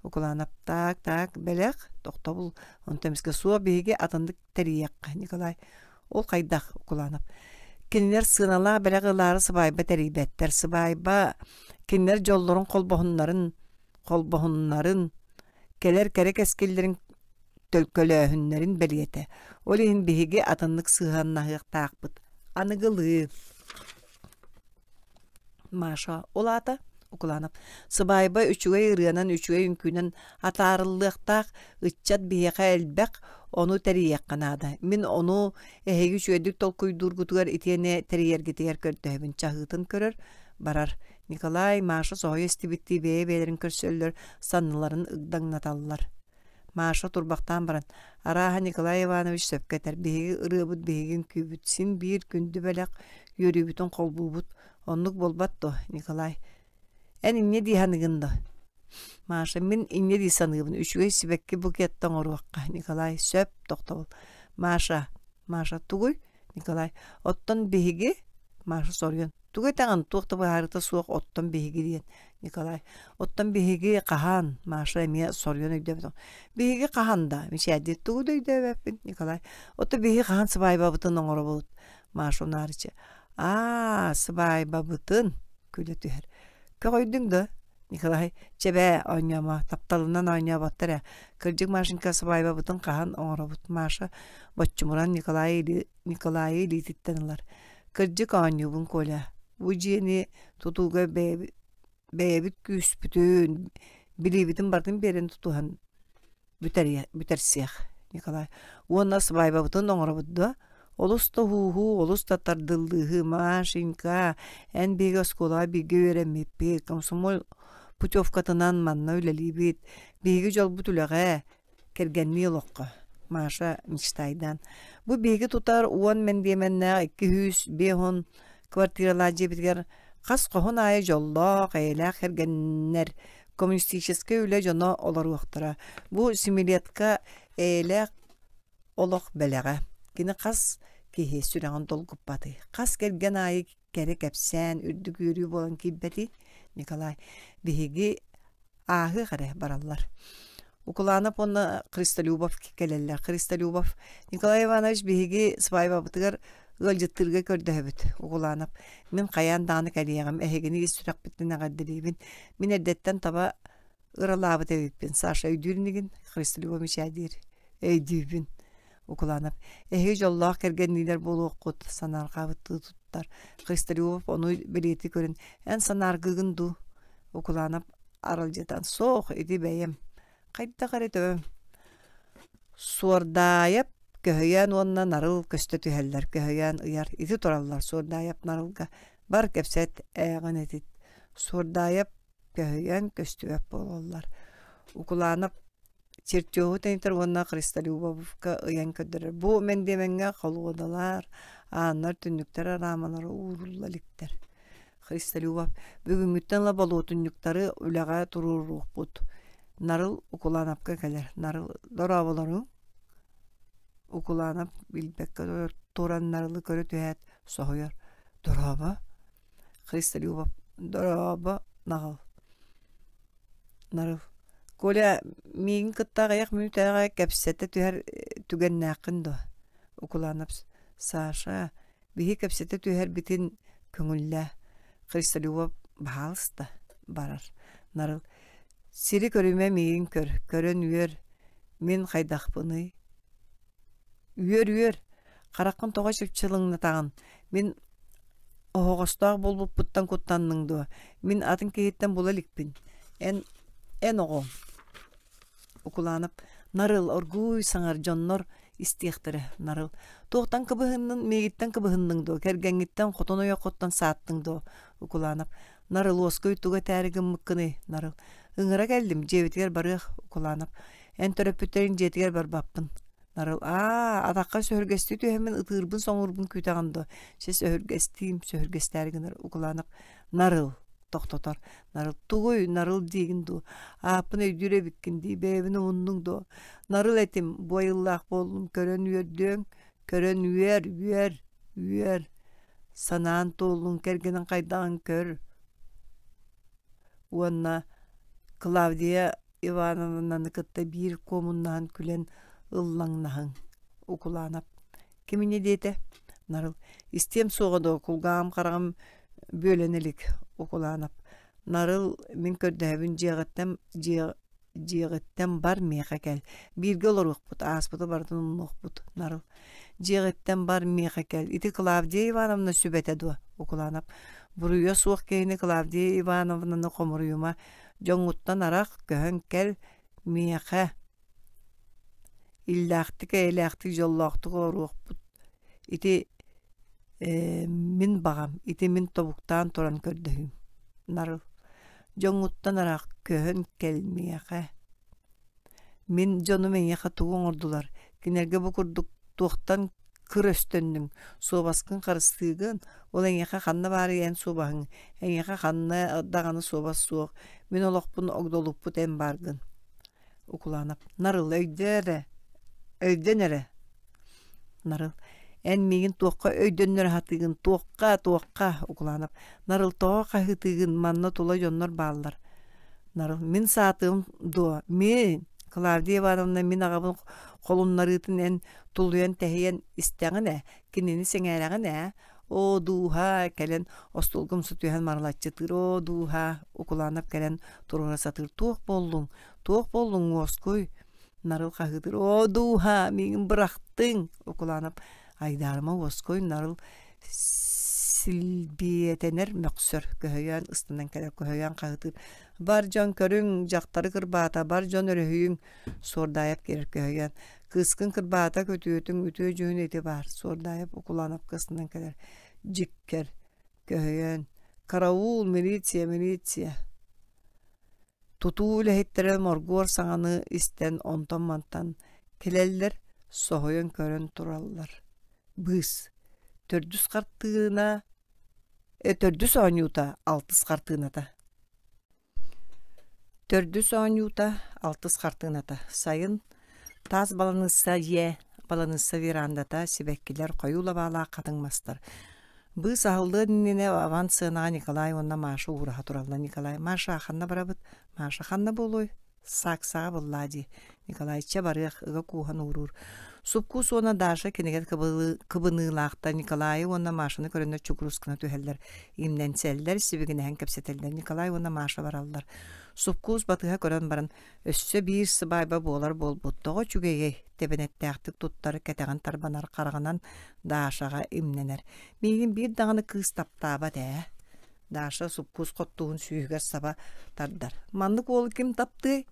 Укулаанап так так бэлэх тохтобул. Онтон эмискэ суох биһиги атыннык тэрийиэххэ Николай. Ол хайдах Укулаанап. Кинилэр сыаналаах бэлэх ылаары сыбаайба тэрийбэттэр. Сыбаайба кинилэр дьоллорун холбоһуннарын холбоһуннарын кэлэр кэрэ кэскиллэрин төлкөлөөһүннэрин бэлиэтэ. Ол иһин биһиги атыннык сыһыаннаһыахтаахпыт. Аныгылыы. Маша ол аата Укуланов сыбаайба үчүгэй ырыанан үчүгэй үҥкүүнэн атаарыллыахтаах ыччат биһиэхэ элбэх ону тэрийиэххэ наада мин ону эһиги үчүгэйдик толкуйдуургутугар итиэннэ тэрийэргитигэр көрдөһөбүн чаһыытын көрөр барар Николай Маша соһуйа истибиттии бэйэ-бэйэлэрин көрсөллөр санныларын ыгдаҥнаталлар Маша турбахтаан баран, арааһа Николай Иванович сөпкө этэр, биһиги ырыабыт биһиги үҥкүүбүт, син биир күндү бэлэх, үөрүүбүтүн холбуубут, оннук буолбат дуо, Николай? Эн инньэ дии саныыгын дуо? Маша, мин инньэ дии саныыбын, үчүгэй сибэкки букетта оҥоруохха, Николай, сөп, тохтобул. Маша, Маша, тугуй? Николай, оттон биһиги, Маша соруйан, тугу этэҕин, туох да быһаарыыта суох оттон биһиги диэн. Николай, оттон биһиги хаһан, Маша эмиэ соруйан өйдөөбөтөх. Биһиги хаһан да, мичээрдии тугу да өйдөөбөппүн, Николай. Оттон биһиги хаһан сыбаайбабытын оҥоробут, Маша унаарыччы. Аа, сыбаайбабытын, күлэ түһэр. Көҕүйдүҥ да? Николай, чэбээ, оонньоомо, тапталынан оонньооботтор ээ. Кырдьык Машенька сыбаайбабытын хаһан оҥоробут? Маша боччумуран Николайы, Николайы илиититтэн ылар. Кырдьык оонньуубун, Коля. Бу дьиэни тутууга бэйэбит, бэйэбит күүспүтүн, билиибитин барытын биэрэн тутуһан бүтэрсиэх, Николай. Уонна сыбаайбабытын оҥоробут дуо? Олус да уһууһуу, олус да тардыллыыһы, Машенька, эн биһиги оскуолаҕа бииргэ үөрэммиппит, комсомол путевкатынан манна үлэлиибит. Биһиги дьолбут үлэҕэ, кэргэннии олоххо. Маша мечтайдаан. Бу биһиги тутар уон мэндиэмэннээх 250 квартиралаах дьиэбитигэр хас хоһун аайы дьоллоох, эйэлээх кэргэннэр, коммунистическай үлэ дьоно олоруохтара. Бу семилетка эйэлээх олох бэлэҕэ. Кини хас киһи сүрэҕин долгуппатый, хас кэргэн аайы кэрэ кэпсээн, үрдүк үөрүү буолан киирбэтий? Николай, биһиги ааһыах эрэ бараллар. Укулаанап уонна Христолюбов кэлэллэр. Христолюбов Николай Иванович биһиги свадьбабытыгар ыалдьыттыырга көрдөһөбүт. Укулаанап мин хайаан даҕаны кэлиэҕим, эһигини ис сүрэхпиттэн эҕэрдэлиибин. Мин эрдэттэн таба ыралаабыт эбиппин. Саша өйдүүр инигин? Христолюбов мичээрдиир. Өйдүүбүн. Укулаанап эһиги дьоллоох кэргэнниилэр буолуоххут санаарҕаабыттыы туттар. Христолюбов ону бэлиэтии көрөн эн санааргыыгын дуу? Укулаанап аралдьытан суох ити бэйэм хайдах эрэ төбөм суордаайап Көһүйээн уонна Нарыл көстө түһэллэр. Көһүйээн ыйар. Ити тураллар Суордаайап Нарылга. Бар кэпсэт ээҕин этит. Суордаайап көһүйэн көстүбэт буолаллар. Укулаанап чертеһу тэнитэр уонна Христолюбовка ыйан көрдөрөр. Бу мэндиэмэҥҥэ холуодалар, ааннар, түннүктэр араамалара уурулла иликтэр. Христолюбов бүгүҥҥүттэн ыла болуотунньуктары үлэҕэ туруоруохпут. Нарыл Укулаанапка кэлэр. Нарыл дорооболоруҥ. Укулаанап билбэккэ туран Нарылы көрө түһээт соһуйар. Дорообо. Христолюбов дорообо наҕыл. Нарыл Коля миигин кытта аҕыйах мүнүүтэҕэ кэпсэтэ түһэр түгэннээххин дуо? Укулаанап Саша биһи кэпсэтэ түһэрбитин көҥүллээ. Христолюбов баһаалыста барар. Нарыл Сири көрүмэ миигин көр, көрөн үөр, мин хайдахпыный? Үөр-үөр, хараххын тоҕо чыпчылыҥнатаҕын? Мин оһоҕостоох буолбуппуттан куттанныҥ дуо? Мин атын киһиттэн була иликпин. Эн эн оҕоҥ. Укулаанап Нарыл, оргууй саҥар дьоннор истиэхтэрэ. Нарыл, туохтан кыбыһыннын, миигиттэн кыбыһынныҥ дуо? Кэргэҥҥиттэн, хотон ойоххуттан сааттыҥ дуо? Укулаанап Нарыл, уоскуй тугу этээри гыммыккыный? Нарыл, ыҥыра кэллим, дьиэбитигэр барыах. Укулаанап Эн төрөппүттэриҥ дьиэтигэр барбаппын. Нарыл, аа, атахха сөһүргэстии түһэммин ытыырбын-соҥуурбун күүтэҕин дуо? Чэ, сөһүргэстиим, сөһүргэстээри гынар Укулаанап Нарыл тохтотор. Нарыл, тугуй, Нарыл диигин дуу? Ааппын өйдүүр эбиккин дии, бэйэбин умуннуҥ дуо? Нарыл этим, бу айыллаах буоллум, көрөн үөрдүөҥ, көрөн үөр, үөр, үөр. Санаан туоллуҥ, кэргэнин хайдаҕын көр. Уонна Клавдия Ивановнаны кытта биир куомуннаһан күлэн ыллаҥнаһыҥ Укулаанап ким инньэ диэтэ Нарыл истиэм суоҕа дуо кулгааҕым хараҕым бүөлэнэ илик Укулаанап Нарыл мин көрдөһөбүн дьиэҕиттэн дьиэҕиттэн бар миэхэ кэл бииргэ олоруохпут ааспыты барытын умнуохпут Нарыл Дьиэҕиттэн бар миэхэ кэл ити Клавдия Ивановна сүбэтэ дуо Укулаанап буруйа суох киһини Клавдия Ивановнаны хомуруйума дьоҥҥуттан арах, көһөн кэл, миэхэ иллээхтик, эйэлээхтик, дьоллоохтук олоруохпут. Ити ээ мин баҕам, ити мин тобуктаан туран көрдөһүүм. Нарыл, дьоҥҥуттан арах, көһөн кэл миэхэ. Мин дьонум эйиэхэ тугу оҥордулар? Кинилэргэ бу курдук туохтан кыр өстөннүҥ, суобаскын харыстыыгын, ол эйиэхэ ханна баарый эн суобаһыҥ, эйиэхэ ханна даҕаны суобас суох, мин олохпун огдолуппут эн бааргын. Укулаанап Нарыл өйдөө эрэ, өйдөн эрэ. Нарыл эн миигин туохха өйдөннөрө сатыыгын, туохха, туохха, Укулаанап Нарыл тоҕо хаһыытыыгын, манна тула дьоннор бааллар. Нарыл мин саатыым дуо, мин, Клавдия Ивановна мин аҕабын холуннарыытын эн тулуйан-тэһийэн истэҕин ээ, кинини сэҥээрэҕин ээ, оо дууһа кэлэн остуолга умса түһэн марылаччытыыр оо дууһа Укулаанап кэлэн туруора сатыыр туох буоллуҥ туох буоллуҥ уоскуй Нарыл хаһыытыыр оо дууһа миигин бырахтыҥ Укулаанап айдаарыма уоскуй Нарыл силбиэтэнэр мөхсөр көһөйөөн ыстанан кэлэр көһөйөөн хаһыытыыр бар дьон көрүҥ дьахтары кырбаата бар дьон өрүһүйүҥ Суордаайап киирэр көһөйөөн Кыыскын кырбаата күтүөтүҥ үтүө дьүһүн ити баар Суордаайап Укулаанапка ыстанан кэлэр дьиккэр көһөйөөн караул милиция милиция Тутуу үлэһиттэрэ моргуор саҥаны истэн онтон-мантан кэлэллэр, соһуйан көрөн тураллар. Быыс. Төрдүс хартыына төрдүс оонньуута алтыс хартыыната. Төрдүс оонньуута алтыс хартыыната. Сайын таас баланыысса дьиэ, баланыысса верандата, сибэккилэр, хойуу лабаалаах хатыҥ мастар. Быыс аһыллыан иннинэ аванс сыанаҕа Николай уонна Маша уураһа тураллар. Николай: «Маша, ханна барабыт?» Маша: «Ханна буолуой?» Сааксаҕа буллаа дии. Николай чэ барыах, ыга кууһан ууруур. Суккус уонна Даша кинигэ кыбыныылаахтар Николайы уонна Машаны көрөннөр чугурус гына түһэллэр, имнэнсэллэр, сибигинэһэн кэпсэтэллэр. Николай уонна Маша бараллар. Суккус батыһа көрөн баран, өссө биир сыбаайба буолар буолбут. Тоҕо үчүгэйэй? Тэбэнэттээхтик туттар, кэтэҕин тарбанар хараҕынан Дашаҕа имнэнэр. Миигин биир даҕаны кыыс таптаабат ээ. Даша суккус хоттуһун сүүһүгэр саба тардар. Маннык уолу ким таптыай?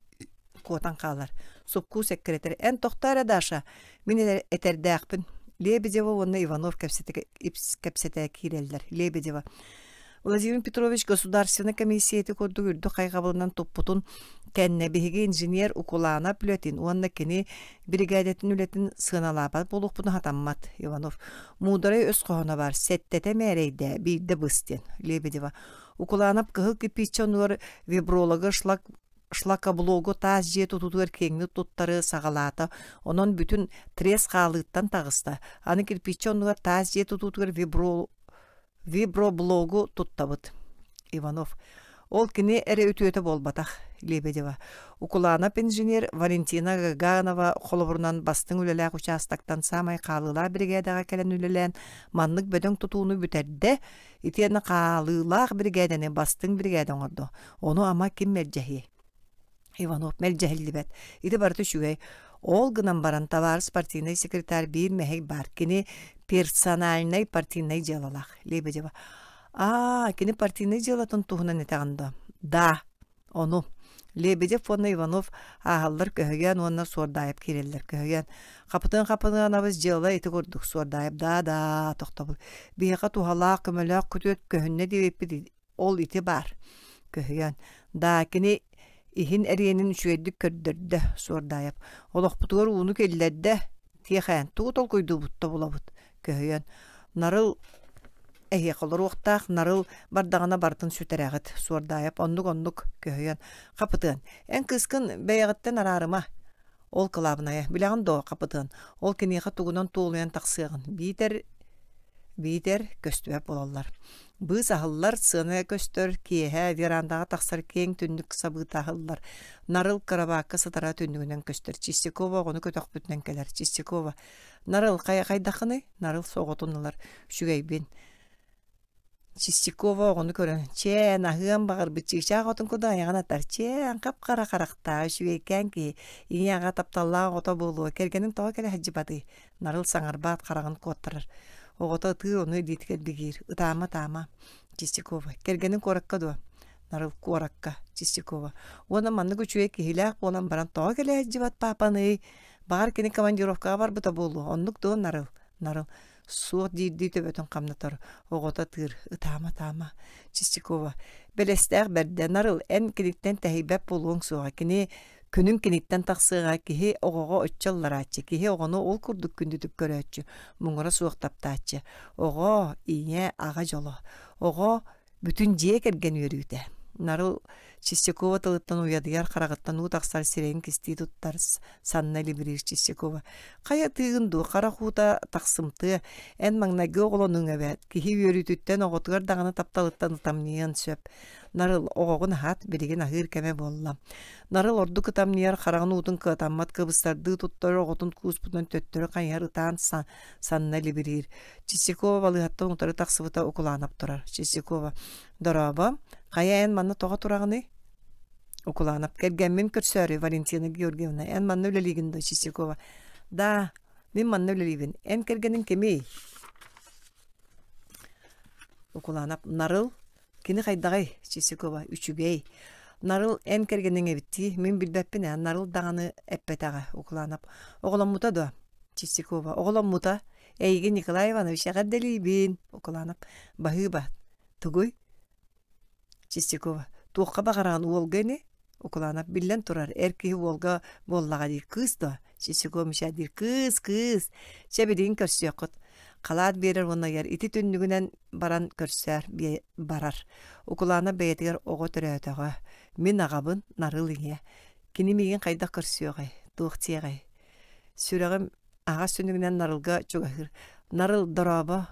куотан хаалар. Суккуус эккирэтэр. Эн тохтоо эрэ, Даша. Мин этэрдээхпин. Лебедева уонна Иванов кэпсэтэ киирэллэр. Лебедева. Владимир Петрович государственнай комиссияты курдук үрдүк хайҕабылынан туппутун кэннэ биһиги инженер Укулаанап үлэтин уонна кини биригээдэтин үлэтин сыаналаабат буолуохпутун сатаммат Иванов. Муударай өс хоһооно баар сэттэтэ мээрэйдээ биирдэ быс диэн Лебедева. Укулаанап кыһыл кирпииччэ оннугар вибрологы шлак шлакоблогу таас дьиэ тутуутугар киэҥник туттары саҕалаата. Онон бүтүн трес хаалыыттан таҕыста. Аны кирпииччэ оннугар таас дьиэ тутуутугар вибро виброблогу туттабыт. Иванов. Ол кини эрэ үтүөтэ буолбатах, Лебедева. Укулаанап инженер Валентина Гаганова холобурунан бастыҥ үлэлээх учаастактан саамай хаалыылаах биригээдэҕэ кэлэн үлэлээн маннык бөдөҥ тутууну бүтэрдэ, итиэннэ хаалыылаах биригээдэни бастыҥ биригээдэ оҥордо. Ону ама ким мэлдьэһиэй? Иванов мэлдьэһиллибэт. Ити барыта үчүгэй. Ол гынан баран табаарыс партийнай секретарь биир мэһэй баар. Кини персональнай партийнай дьыалалаах. Лебедева. Аа, кини партийнай дьыалатын туһунан этэҕин дуо? Да, ону. Лебедев уонна Иванов ааһаллар көһүйэн уонна Суордаайап киирэллэр көһүйэн. Хапытыан Хапытыанабыс дьыала ити курдук Суордаайап да-да тохтобул. Биһиэхэ туһалаах, көмөлөөх күтүөт көһүннэ диэбиппит Ол ити баар. Көһүйэн. Даа, кини иһин эриэнин үчүгэйдик көрдөрдө, Суордаайап. Олохпутугар ууну киллэрдэ. Тиэхээн, тугу толкуйдуубут тобулабыт. Көһүйэн. Нарыл эһиэхэ олоруохтаах, нарыл бардаҕына барытын сүтэрэҕит. Суордаайап оннук-оннук көһүйэн. Хапытыан, эн кыыскын бэйэҕиттэн араарыма. Ол кылаабынайа, билэҕин дуо, хапытыан, ол киниэхэ тугунан туолуйан тахсыаҕын, биитэр биитэр көстүбэт буолаллар. Быыс аһыллар, сыана көстөр, киэһэ верандаҕа тахсар киэҥ түннүк сабыыта аһыллар. Нарыл кырабаакка сытара түннүгүнэн көстөр. Чистякова оҕону көтөхпүтүнэн кэлэр. Чистякова: Нарыл, хайа хайдаххыный? Нарыл соҕотун ылар. Үчүгэйбин. Чистякова оҕону көрөн, «Чээн, аһыам баҕарбыт чыычаах отун курдук айаҕын атар, чээн, хап-хара харахтаах, үчүгэйкээн киһи, ийэ-аҕа тапталлаах оҕото буолуо, кэргэниҥ тоҕо кэлэ сылдьыбатый?» Нарыл саҥарбаат хараҕын куоттарар. Оҕото ытыыр, ону илиитигэр бигиир. «Ытаама, ытаама». Чистякова: «Кэргэниҥ куоракка дуо?» Нарыл куоракка. Чистякова: «Уонна маннык үчүгэй киһилээх буолан баран тоҕо кэлэ сылдьыбат паапаный? Баҕар кини командировкаҕа барбыта буолуо, оннук дуо, Нарыл?» Нарыл: Суох диирдии төбөтүн хамнатар, оҕото ытыыр, ытаама-ытаама. Чистякова: Бэлэстээх бэрдэ, Нарыл, эн киниттэн тэһийбэт буолуоҥ суоҕа, кини күнүн киниттэн тахсыаҕа, киһи оҕоҕо оччо ылларааччы, киһи оҕону ол курдук күндүтүк көрөөччү, муҥура суох таптааччы. Оҕо, ийэ, аҕа дьоло. Оҕо Бүтүн дьиэ кэргэн үөрүүтэ. Нарыл Чистякова тылыттан уйадыйар хараҕыттан уу тахсар сирэйин кистии туттар санна илибириир Чистякова. Хайа тыыгын дуу, харах уута тахсымтыа, эн маҥнайгы оҕолонуҥ эбээт, киһи үөрүүтүттэн оҕотугар даҕаны тапталыттан ытамньыйыан сөп. Нарыл, оҕоҕун аһат, билигин аһыыр кэмэ буолла. Нарыл ордук ытамньыйар хараҕын уутун кыатаммат кыбыстардыы туттар оҕотун кууспутунан төттөрү хайыһар ытаан санна илибириир. Чистякова балыыһаттан утары тахсыбыта укулаанап турар. Чистякова: «Дорообо, хайа эн манна тоҕо тураҕыный?» Укулаанап: «Кэргэммин көрсөөрү, Валентина Георгиевна, эн манна үлэлиигин дуо?» Чистякова: «Да, мин манна үлэлиибин. Эн кэргэниҥ кимий?» Укулаанап: «Нарыл. Кини хайдаҕый?» Чистякова: «Үчүгэй. Нарыл эн кэргэниҥ эбит дии, мин билбэппин ээ, Нарыл даҕаны эппэтэҕэ». Укулаанап: «Оҕоломмута дуо?» Чистякова: «Оҕоломмута. Эйигин Николай Иванович эҕэрдэлиибин, Укулаанап. Баһыыба. Тугуй? Чистякова. Туохха баҕараҕын уолга ини? Укулаанап. Биллэн турар, эр киһи уолга буоллаҕа диир. Кыыс дуо? Чистякова мичээрдиир. Кыыс, кыыс. Чэ, билигин көрсүөххүт. Халаат биэрэр уонна ыйар. Ити түннүгүнэн баран көрсөөр барар. Укулаанап бэйэтигэр оҕо төрөөтөҕө. Мин аҕабын, Нарыл ийэ. Кини миигин хайдах көрсүөҕэй? Туох диэҕэй? Сүрэҕим Аҕас түннүгүнэн Нарылга чугаһыыр. Нарыл, дорообо,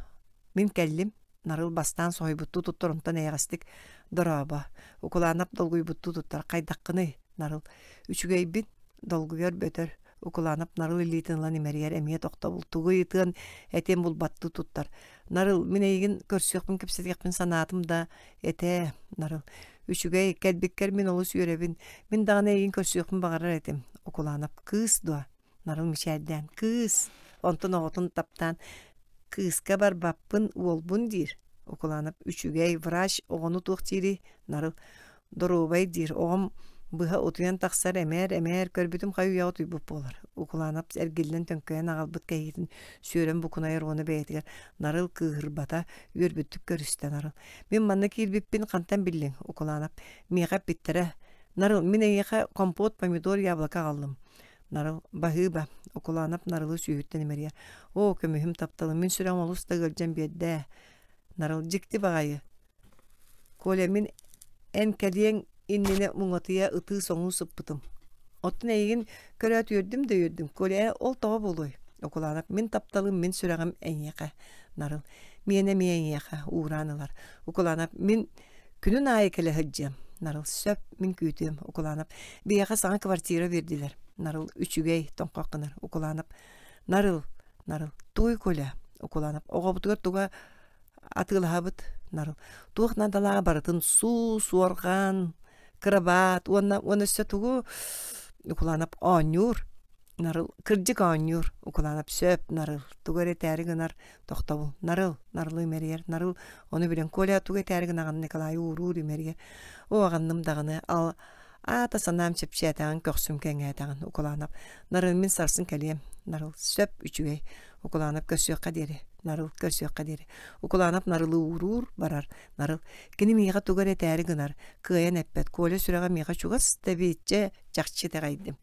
мин кэллим. Нарыл бастаан соһуйбуттуу туттар, онтон эйэҕэстик дорообо. Укулаанап долгуйбуттуу туттар. Хайдаххыный, Нарыл? Үчүгэйбин, долгуйар бөтөр. Укулаанап Нарыл илиитин ылан имэрийэр, эмиэ тохтобул. Тугу ыйытыан, этиэн булбаттыы туттар. Нарыл, мин эйигин көрсүөхпүн, кэпсэтиэхпин санаатым да, этээ, Нарыл. Үчүгэй, кэлбиккэр мин олус үөрэбин. Мин даҕаны эйигин көрсүөхпүн баҕарар этим. Укулаанап, кыыс дуо? Нарыл мичээрдээн «Кыыс!» Онтон оҕотун таптаан «Кыыска барбаппын, уолбун» диир. Укулаанап «Үчүгэй, врач оҕону туох диирий?» Нарыл «Доруобай» диир. Оҕом Быһа утуйан тахсар эмээр-эмээр көрбүтүм хайы-үйэҕэ утуйбут буолар. Укулаанап эргиллэн төҥкөйөн аҕалбыт кэһиитин сүөрэн букунайар уонна бэйэтигэр Нарыл кыыһырбата, үөрбүттүк көрүстэ Нарыл. Мин манна киирбиппин хантан биллиҥ, Укулаанап? Миэхэ эппиттэрэ. Нарыл, мин эйиэхэ компот, помидор, яблоко аҕаллым. Нарыл, баһыыба, Укулаанап Нарылы сүүһүттэн имэрийэр. Оо, көмүһүм тапталым, мин сүрэҕим олус да ыалдьан биэрдэ ээ. Нарыл, дьикти баҕайы. Коля, мин эн кэлиэҥ иннинэ муҥатыйа ытыы-соҥуу сыппытым. Оттон эйигин көрөөт үөрдүм да үөрдүм. Коля, ээ, ол тоҕо буолуой? Укулаанап, мин тапталым, мин сүрэҕим эйиэхэ. Нарыл, миэнэ эмиэ эйиэхэ, уураан ылар. Укулаанап, мин күнүн аайы кэлэ сылдьыам. Нарыл, сөп, мин күүтүөм. Укулаанап, биһиэхэ саҥа квартира биэрдилэр. Нарыл, үчүгэй, тоҥхох гынар. Укулаанап, Нарыл, Нарыл, тугуй Коля? Укулаанап, оҕобутугар туга атыылаһабыт Нарыл туох наадалааҕа барытын суу суорҕан кырабаат уонна уонна өссө тугу Укулаанап оонньуур Нарыл кырдьык оонньуур Укулаанап сөп Нарыл тугу эрэ этээри гынар тохтобул Нарыл Нарылы имэрийэр Нарыл ону билэн Коля тугу этээри гынаҕын Николай ууруур имэрийэр оо аҕынным даҕаны ал аата санаам чэпчээтэҕин көхсүм кэҥээтэҕин Укулаанап Нарыл мин сарсын кэлиэм Нарыл сөп үчүгэй Укулаанап көрсүөххэ диэри Нарыл көрсүөххэ диэри. Укулаанап Нарылы ууруур, барар. Нарыл кини миэхэ тугу эрэ этээри гынар, кыайан эппэт. Коля сүрэҕэ миэхэ чугас да эбиитчэ чахчы итэҕэйдим.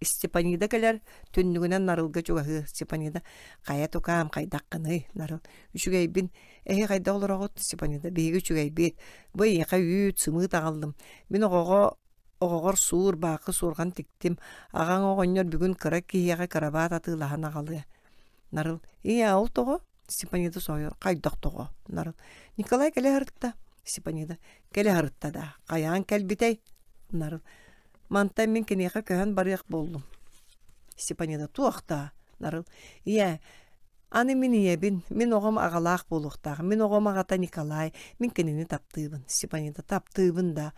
Степанида кэлэр, түннүгүнэн Нарылга чугаһыыр. Степанида хайа тукаам хайдаххыный? Нарыл үчүгэйбин. Эһи хайдах олороҕут? Степанида биһиги үчүгэйбит. Бу эйиэхэ үүт, сымыыт аҕаллым. Мин оҕоҕо оҕоҕор суур, баакы суорҕан тиктим. Аҕаҥ оҕонньор бүгүн кыра киһиэхэ кырабаат атыылаһан аҕалыа. Нарыл «Ийээ, ол тоҕо?» Степанида соһуйар «Хайдах тоҕо?» Нарыл «Николай кэлэ сырытта». Степанида «Кэлэ сырытта даа, хайаан кэлбитэй?» Нарыл «Мантан мин киниэхэ көһөн барыах буоллум». Степанида «Туох даа?» Нарыл «Ийээ, аны мин ийэбин, мин оҕом аҕалаах буолуохтаах, мин оҕом аҕата Николай, мин кинини таптыыбын». Степанида «Таптыыбын даа,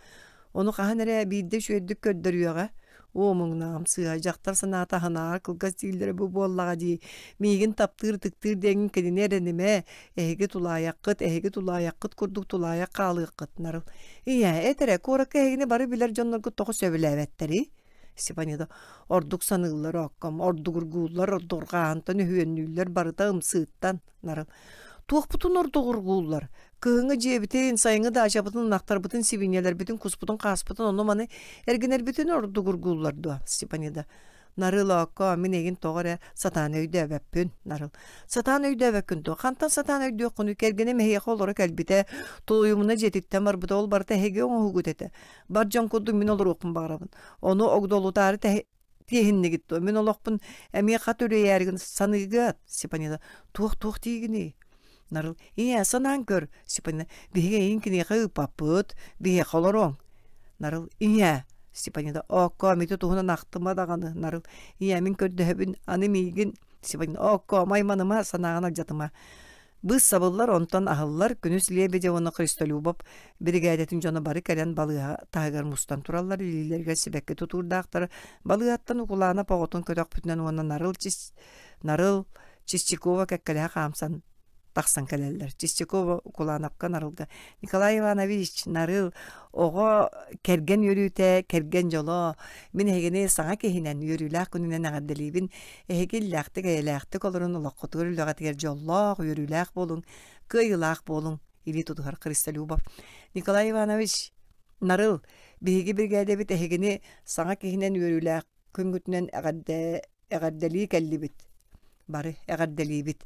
Ону хаһан эрэ биирдэ үчүгэйдик көрдөрүөҕэ. Оо, муҥнаҕым сыыһа, дьахтар санаата аһынааҕар кылгас дииллэрэ бу буоллаҕа дии. Миигин таптыыр, ытыктыыр диэҥҥин кинини эрэнимэ. Эһиги тулаайаххыт, эһиги тулаайаххыт курдук тулаайах хаалыаххыт, Нарыл. Ийээ, эт эрэ, куоракка эһигини бары билэр дьонноргут тоҕо сөбүлээбэттэрий? Степанида ордук саныыллар оокком, ордугургууллар, ордурҕаантан өһүөннүүллэр, барыта ымсыыттан, Нарыл. Туохпутун ордугургууллар? Кыһыҥҥы дьиэбитин, сайыҥҥы даачабытын, ынахтарбытын, сибиинньэлэрбитин, куспутун-хааспытын, ону-маны эргинэрбитин ордугургууллар дуо? Степанида. Нарыл оокко, мин эйигин тоҕо эрэ сатаан өйдөөбөппүн, Нарыл. Сатаан өйдөөбөккүн дуо? Хантан сатаан өйдүөххүнүй? Кэргэним эһиэхэ олоро кэлбитэ, тулуйумуна дьиэтиттэн барбыта, ол барыта эһиги оҥоһугут этэ. Бар дьон курдук мин олоруохпун баҕарабын. Ону огдолутаары тиэһиннигит дуо? Мин олохпун эмиэ хат үлэйээригин саныыгыат, Степанида. Туох-туох диигиний? Нарыл, ийээ, санаан көр, Степанина, биһиги эйигин киниэхэ ыыппаппыт, биһиэхэ олоруоҥ. Нарыл, ийээ, Степанида, ооккоо, ити туһунан ахтыма даҕаны, Нарыл, ийээ, мин көрдөһөбүн, аны миигин, Степанина, ооккоо, майманыма, санааҕын алдьатыма. Быыс сабыллар, онтон аһыллар, күнүс Лебедев уонна Христолюбов биригээдэтин дьоно бары кэлэн балыыһа таһыгар мустан тураллар, илиилэригэр сибэкки тутуурдаахтар. Балыыһаттан Укулаанап оҕотун көтөхпүтүнэн уонна Нарыл, Нарыл Чистякова кэккэлэһэ хаамсан тахсан кэлэллэр. Чистякова Укулаанапка Нарылга Николай Иванович, Нарыл, оҕо кэргэн үөрүүтэ, кэргэн дьоло. Мин эһигини саҥа киһинэн, үөрүүлээх күнүнэн эҕэрдэлиибин. Эһиги иллээхтик, эйэлээхтик олорун, олоххутугар, үлэҕитигэр дьоллоох, үөрүүлээх буолуҥ, кыайыылаах буолуҥ, илии тутуһар Христолюбов. Николай Иванович, Нарыл, биһиги биригээдэбит эһигини саҥа киһинэн үөрүүлээх күҥҥүтүнэн эҕэрдэ эҕэрдэлии кэллибит. Бары эҕэрдэлиибит.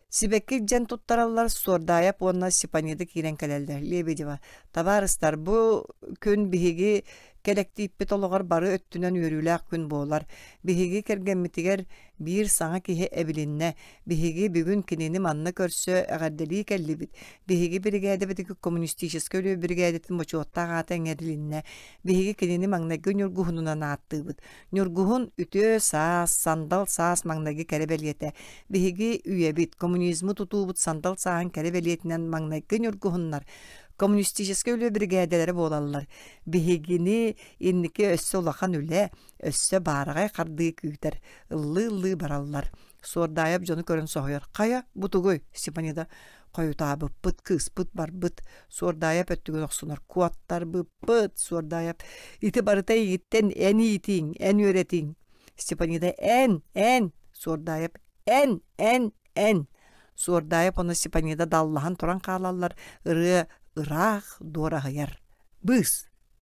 Сибэкки илдьэн туттараллар Суордаайап уонна Степанида киирэн кэлэллэр. Лебедева, табаарыстар, бу күн биһиги кэлэктииппит олоҕор бары өттүнэн үөрүүлээх күн буолар. Биһиги кэргэммитигэр биир саҥа киһи эбилиннэ. Биһиги бүгүн кинини манна көрсө эҕэрдэлии кэллибит. Биһиги биригээдэбитигэр коммунистическай үлэ биригээдэтин бочуоттаах аата иҥэрилиннэ. Биһиги кинини маҥнайгы ньургуһунунан ааттыыбыт. Ньургуһун үтүө саас, сандал саас маҥнайгы кэрэ бэлиэтэ. Биһиги үйэбит, коммунизмы тутуубут сандал сааһын кэрэ бэлиэтинэн маҥнайгы ньургуһуннар. Коммунистическай үлэ биригээдэлэрэ буолаллар. Биһигини инники өссө улахан үлэ, өссө баараҕай хардыы күүтэр. Ыллыы-ыллыы бараллар. Суордаайап дьону көрөн соһуйар. Хайа, бу тугуй? Степанида хойутаабыппыт, кыыспыт барбыт. Суордаайап өттүгүн охсунар. Куоттарбыппыт, Суордаайап. Ити барыта эйигиттэн эн иитииҥ, эн үөрэтииҥ. Степанида эн, эн, Суордаайап эн, эн, эн. Суордаайап уонна Степанида даллаһан туран хаалаллар, ырыа ыраах дуораһыйар. Быыс!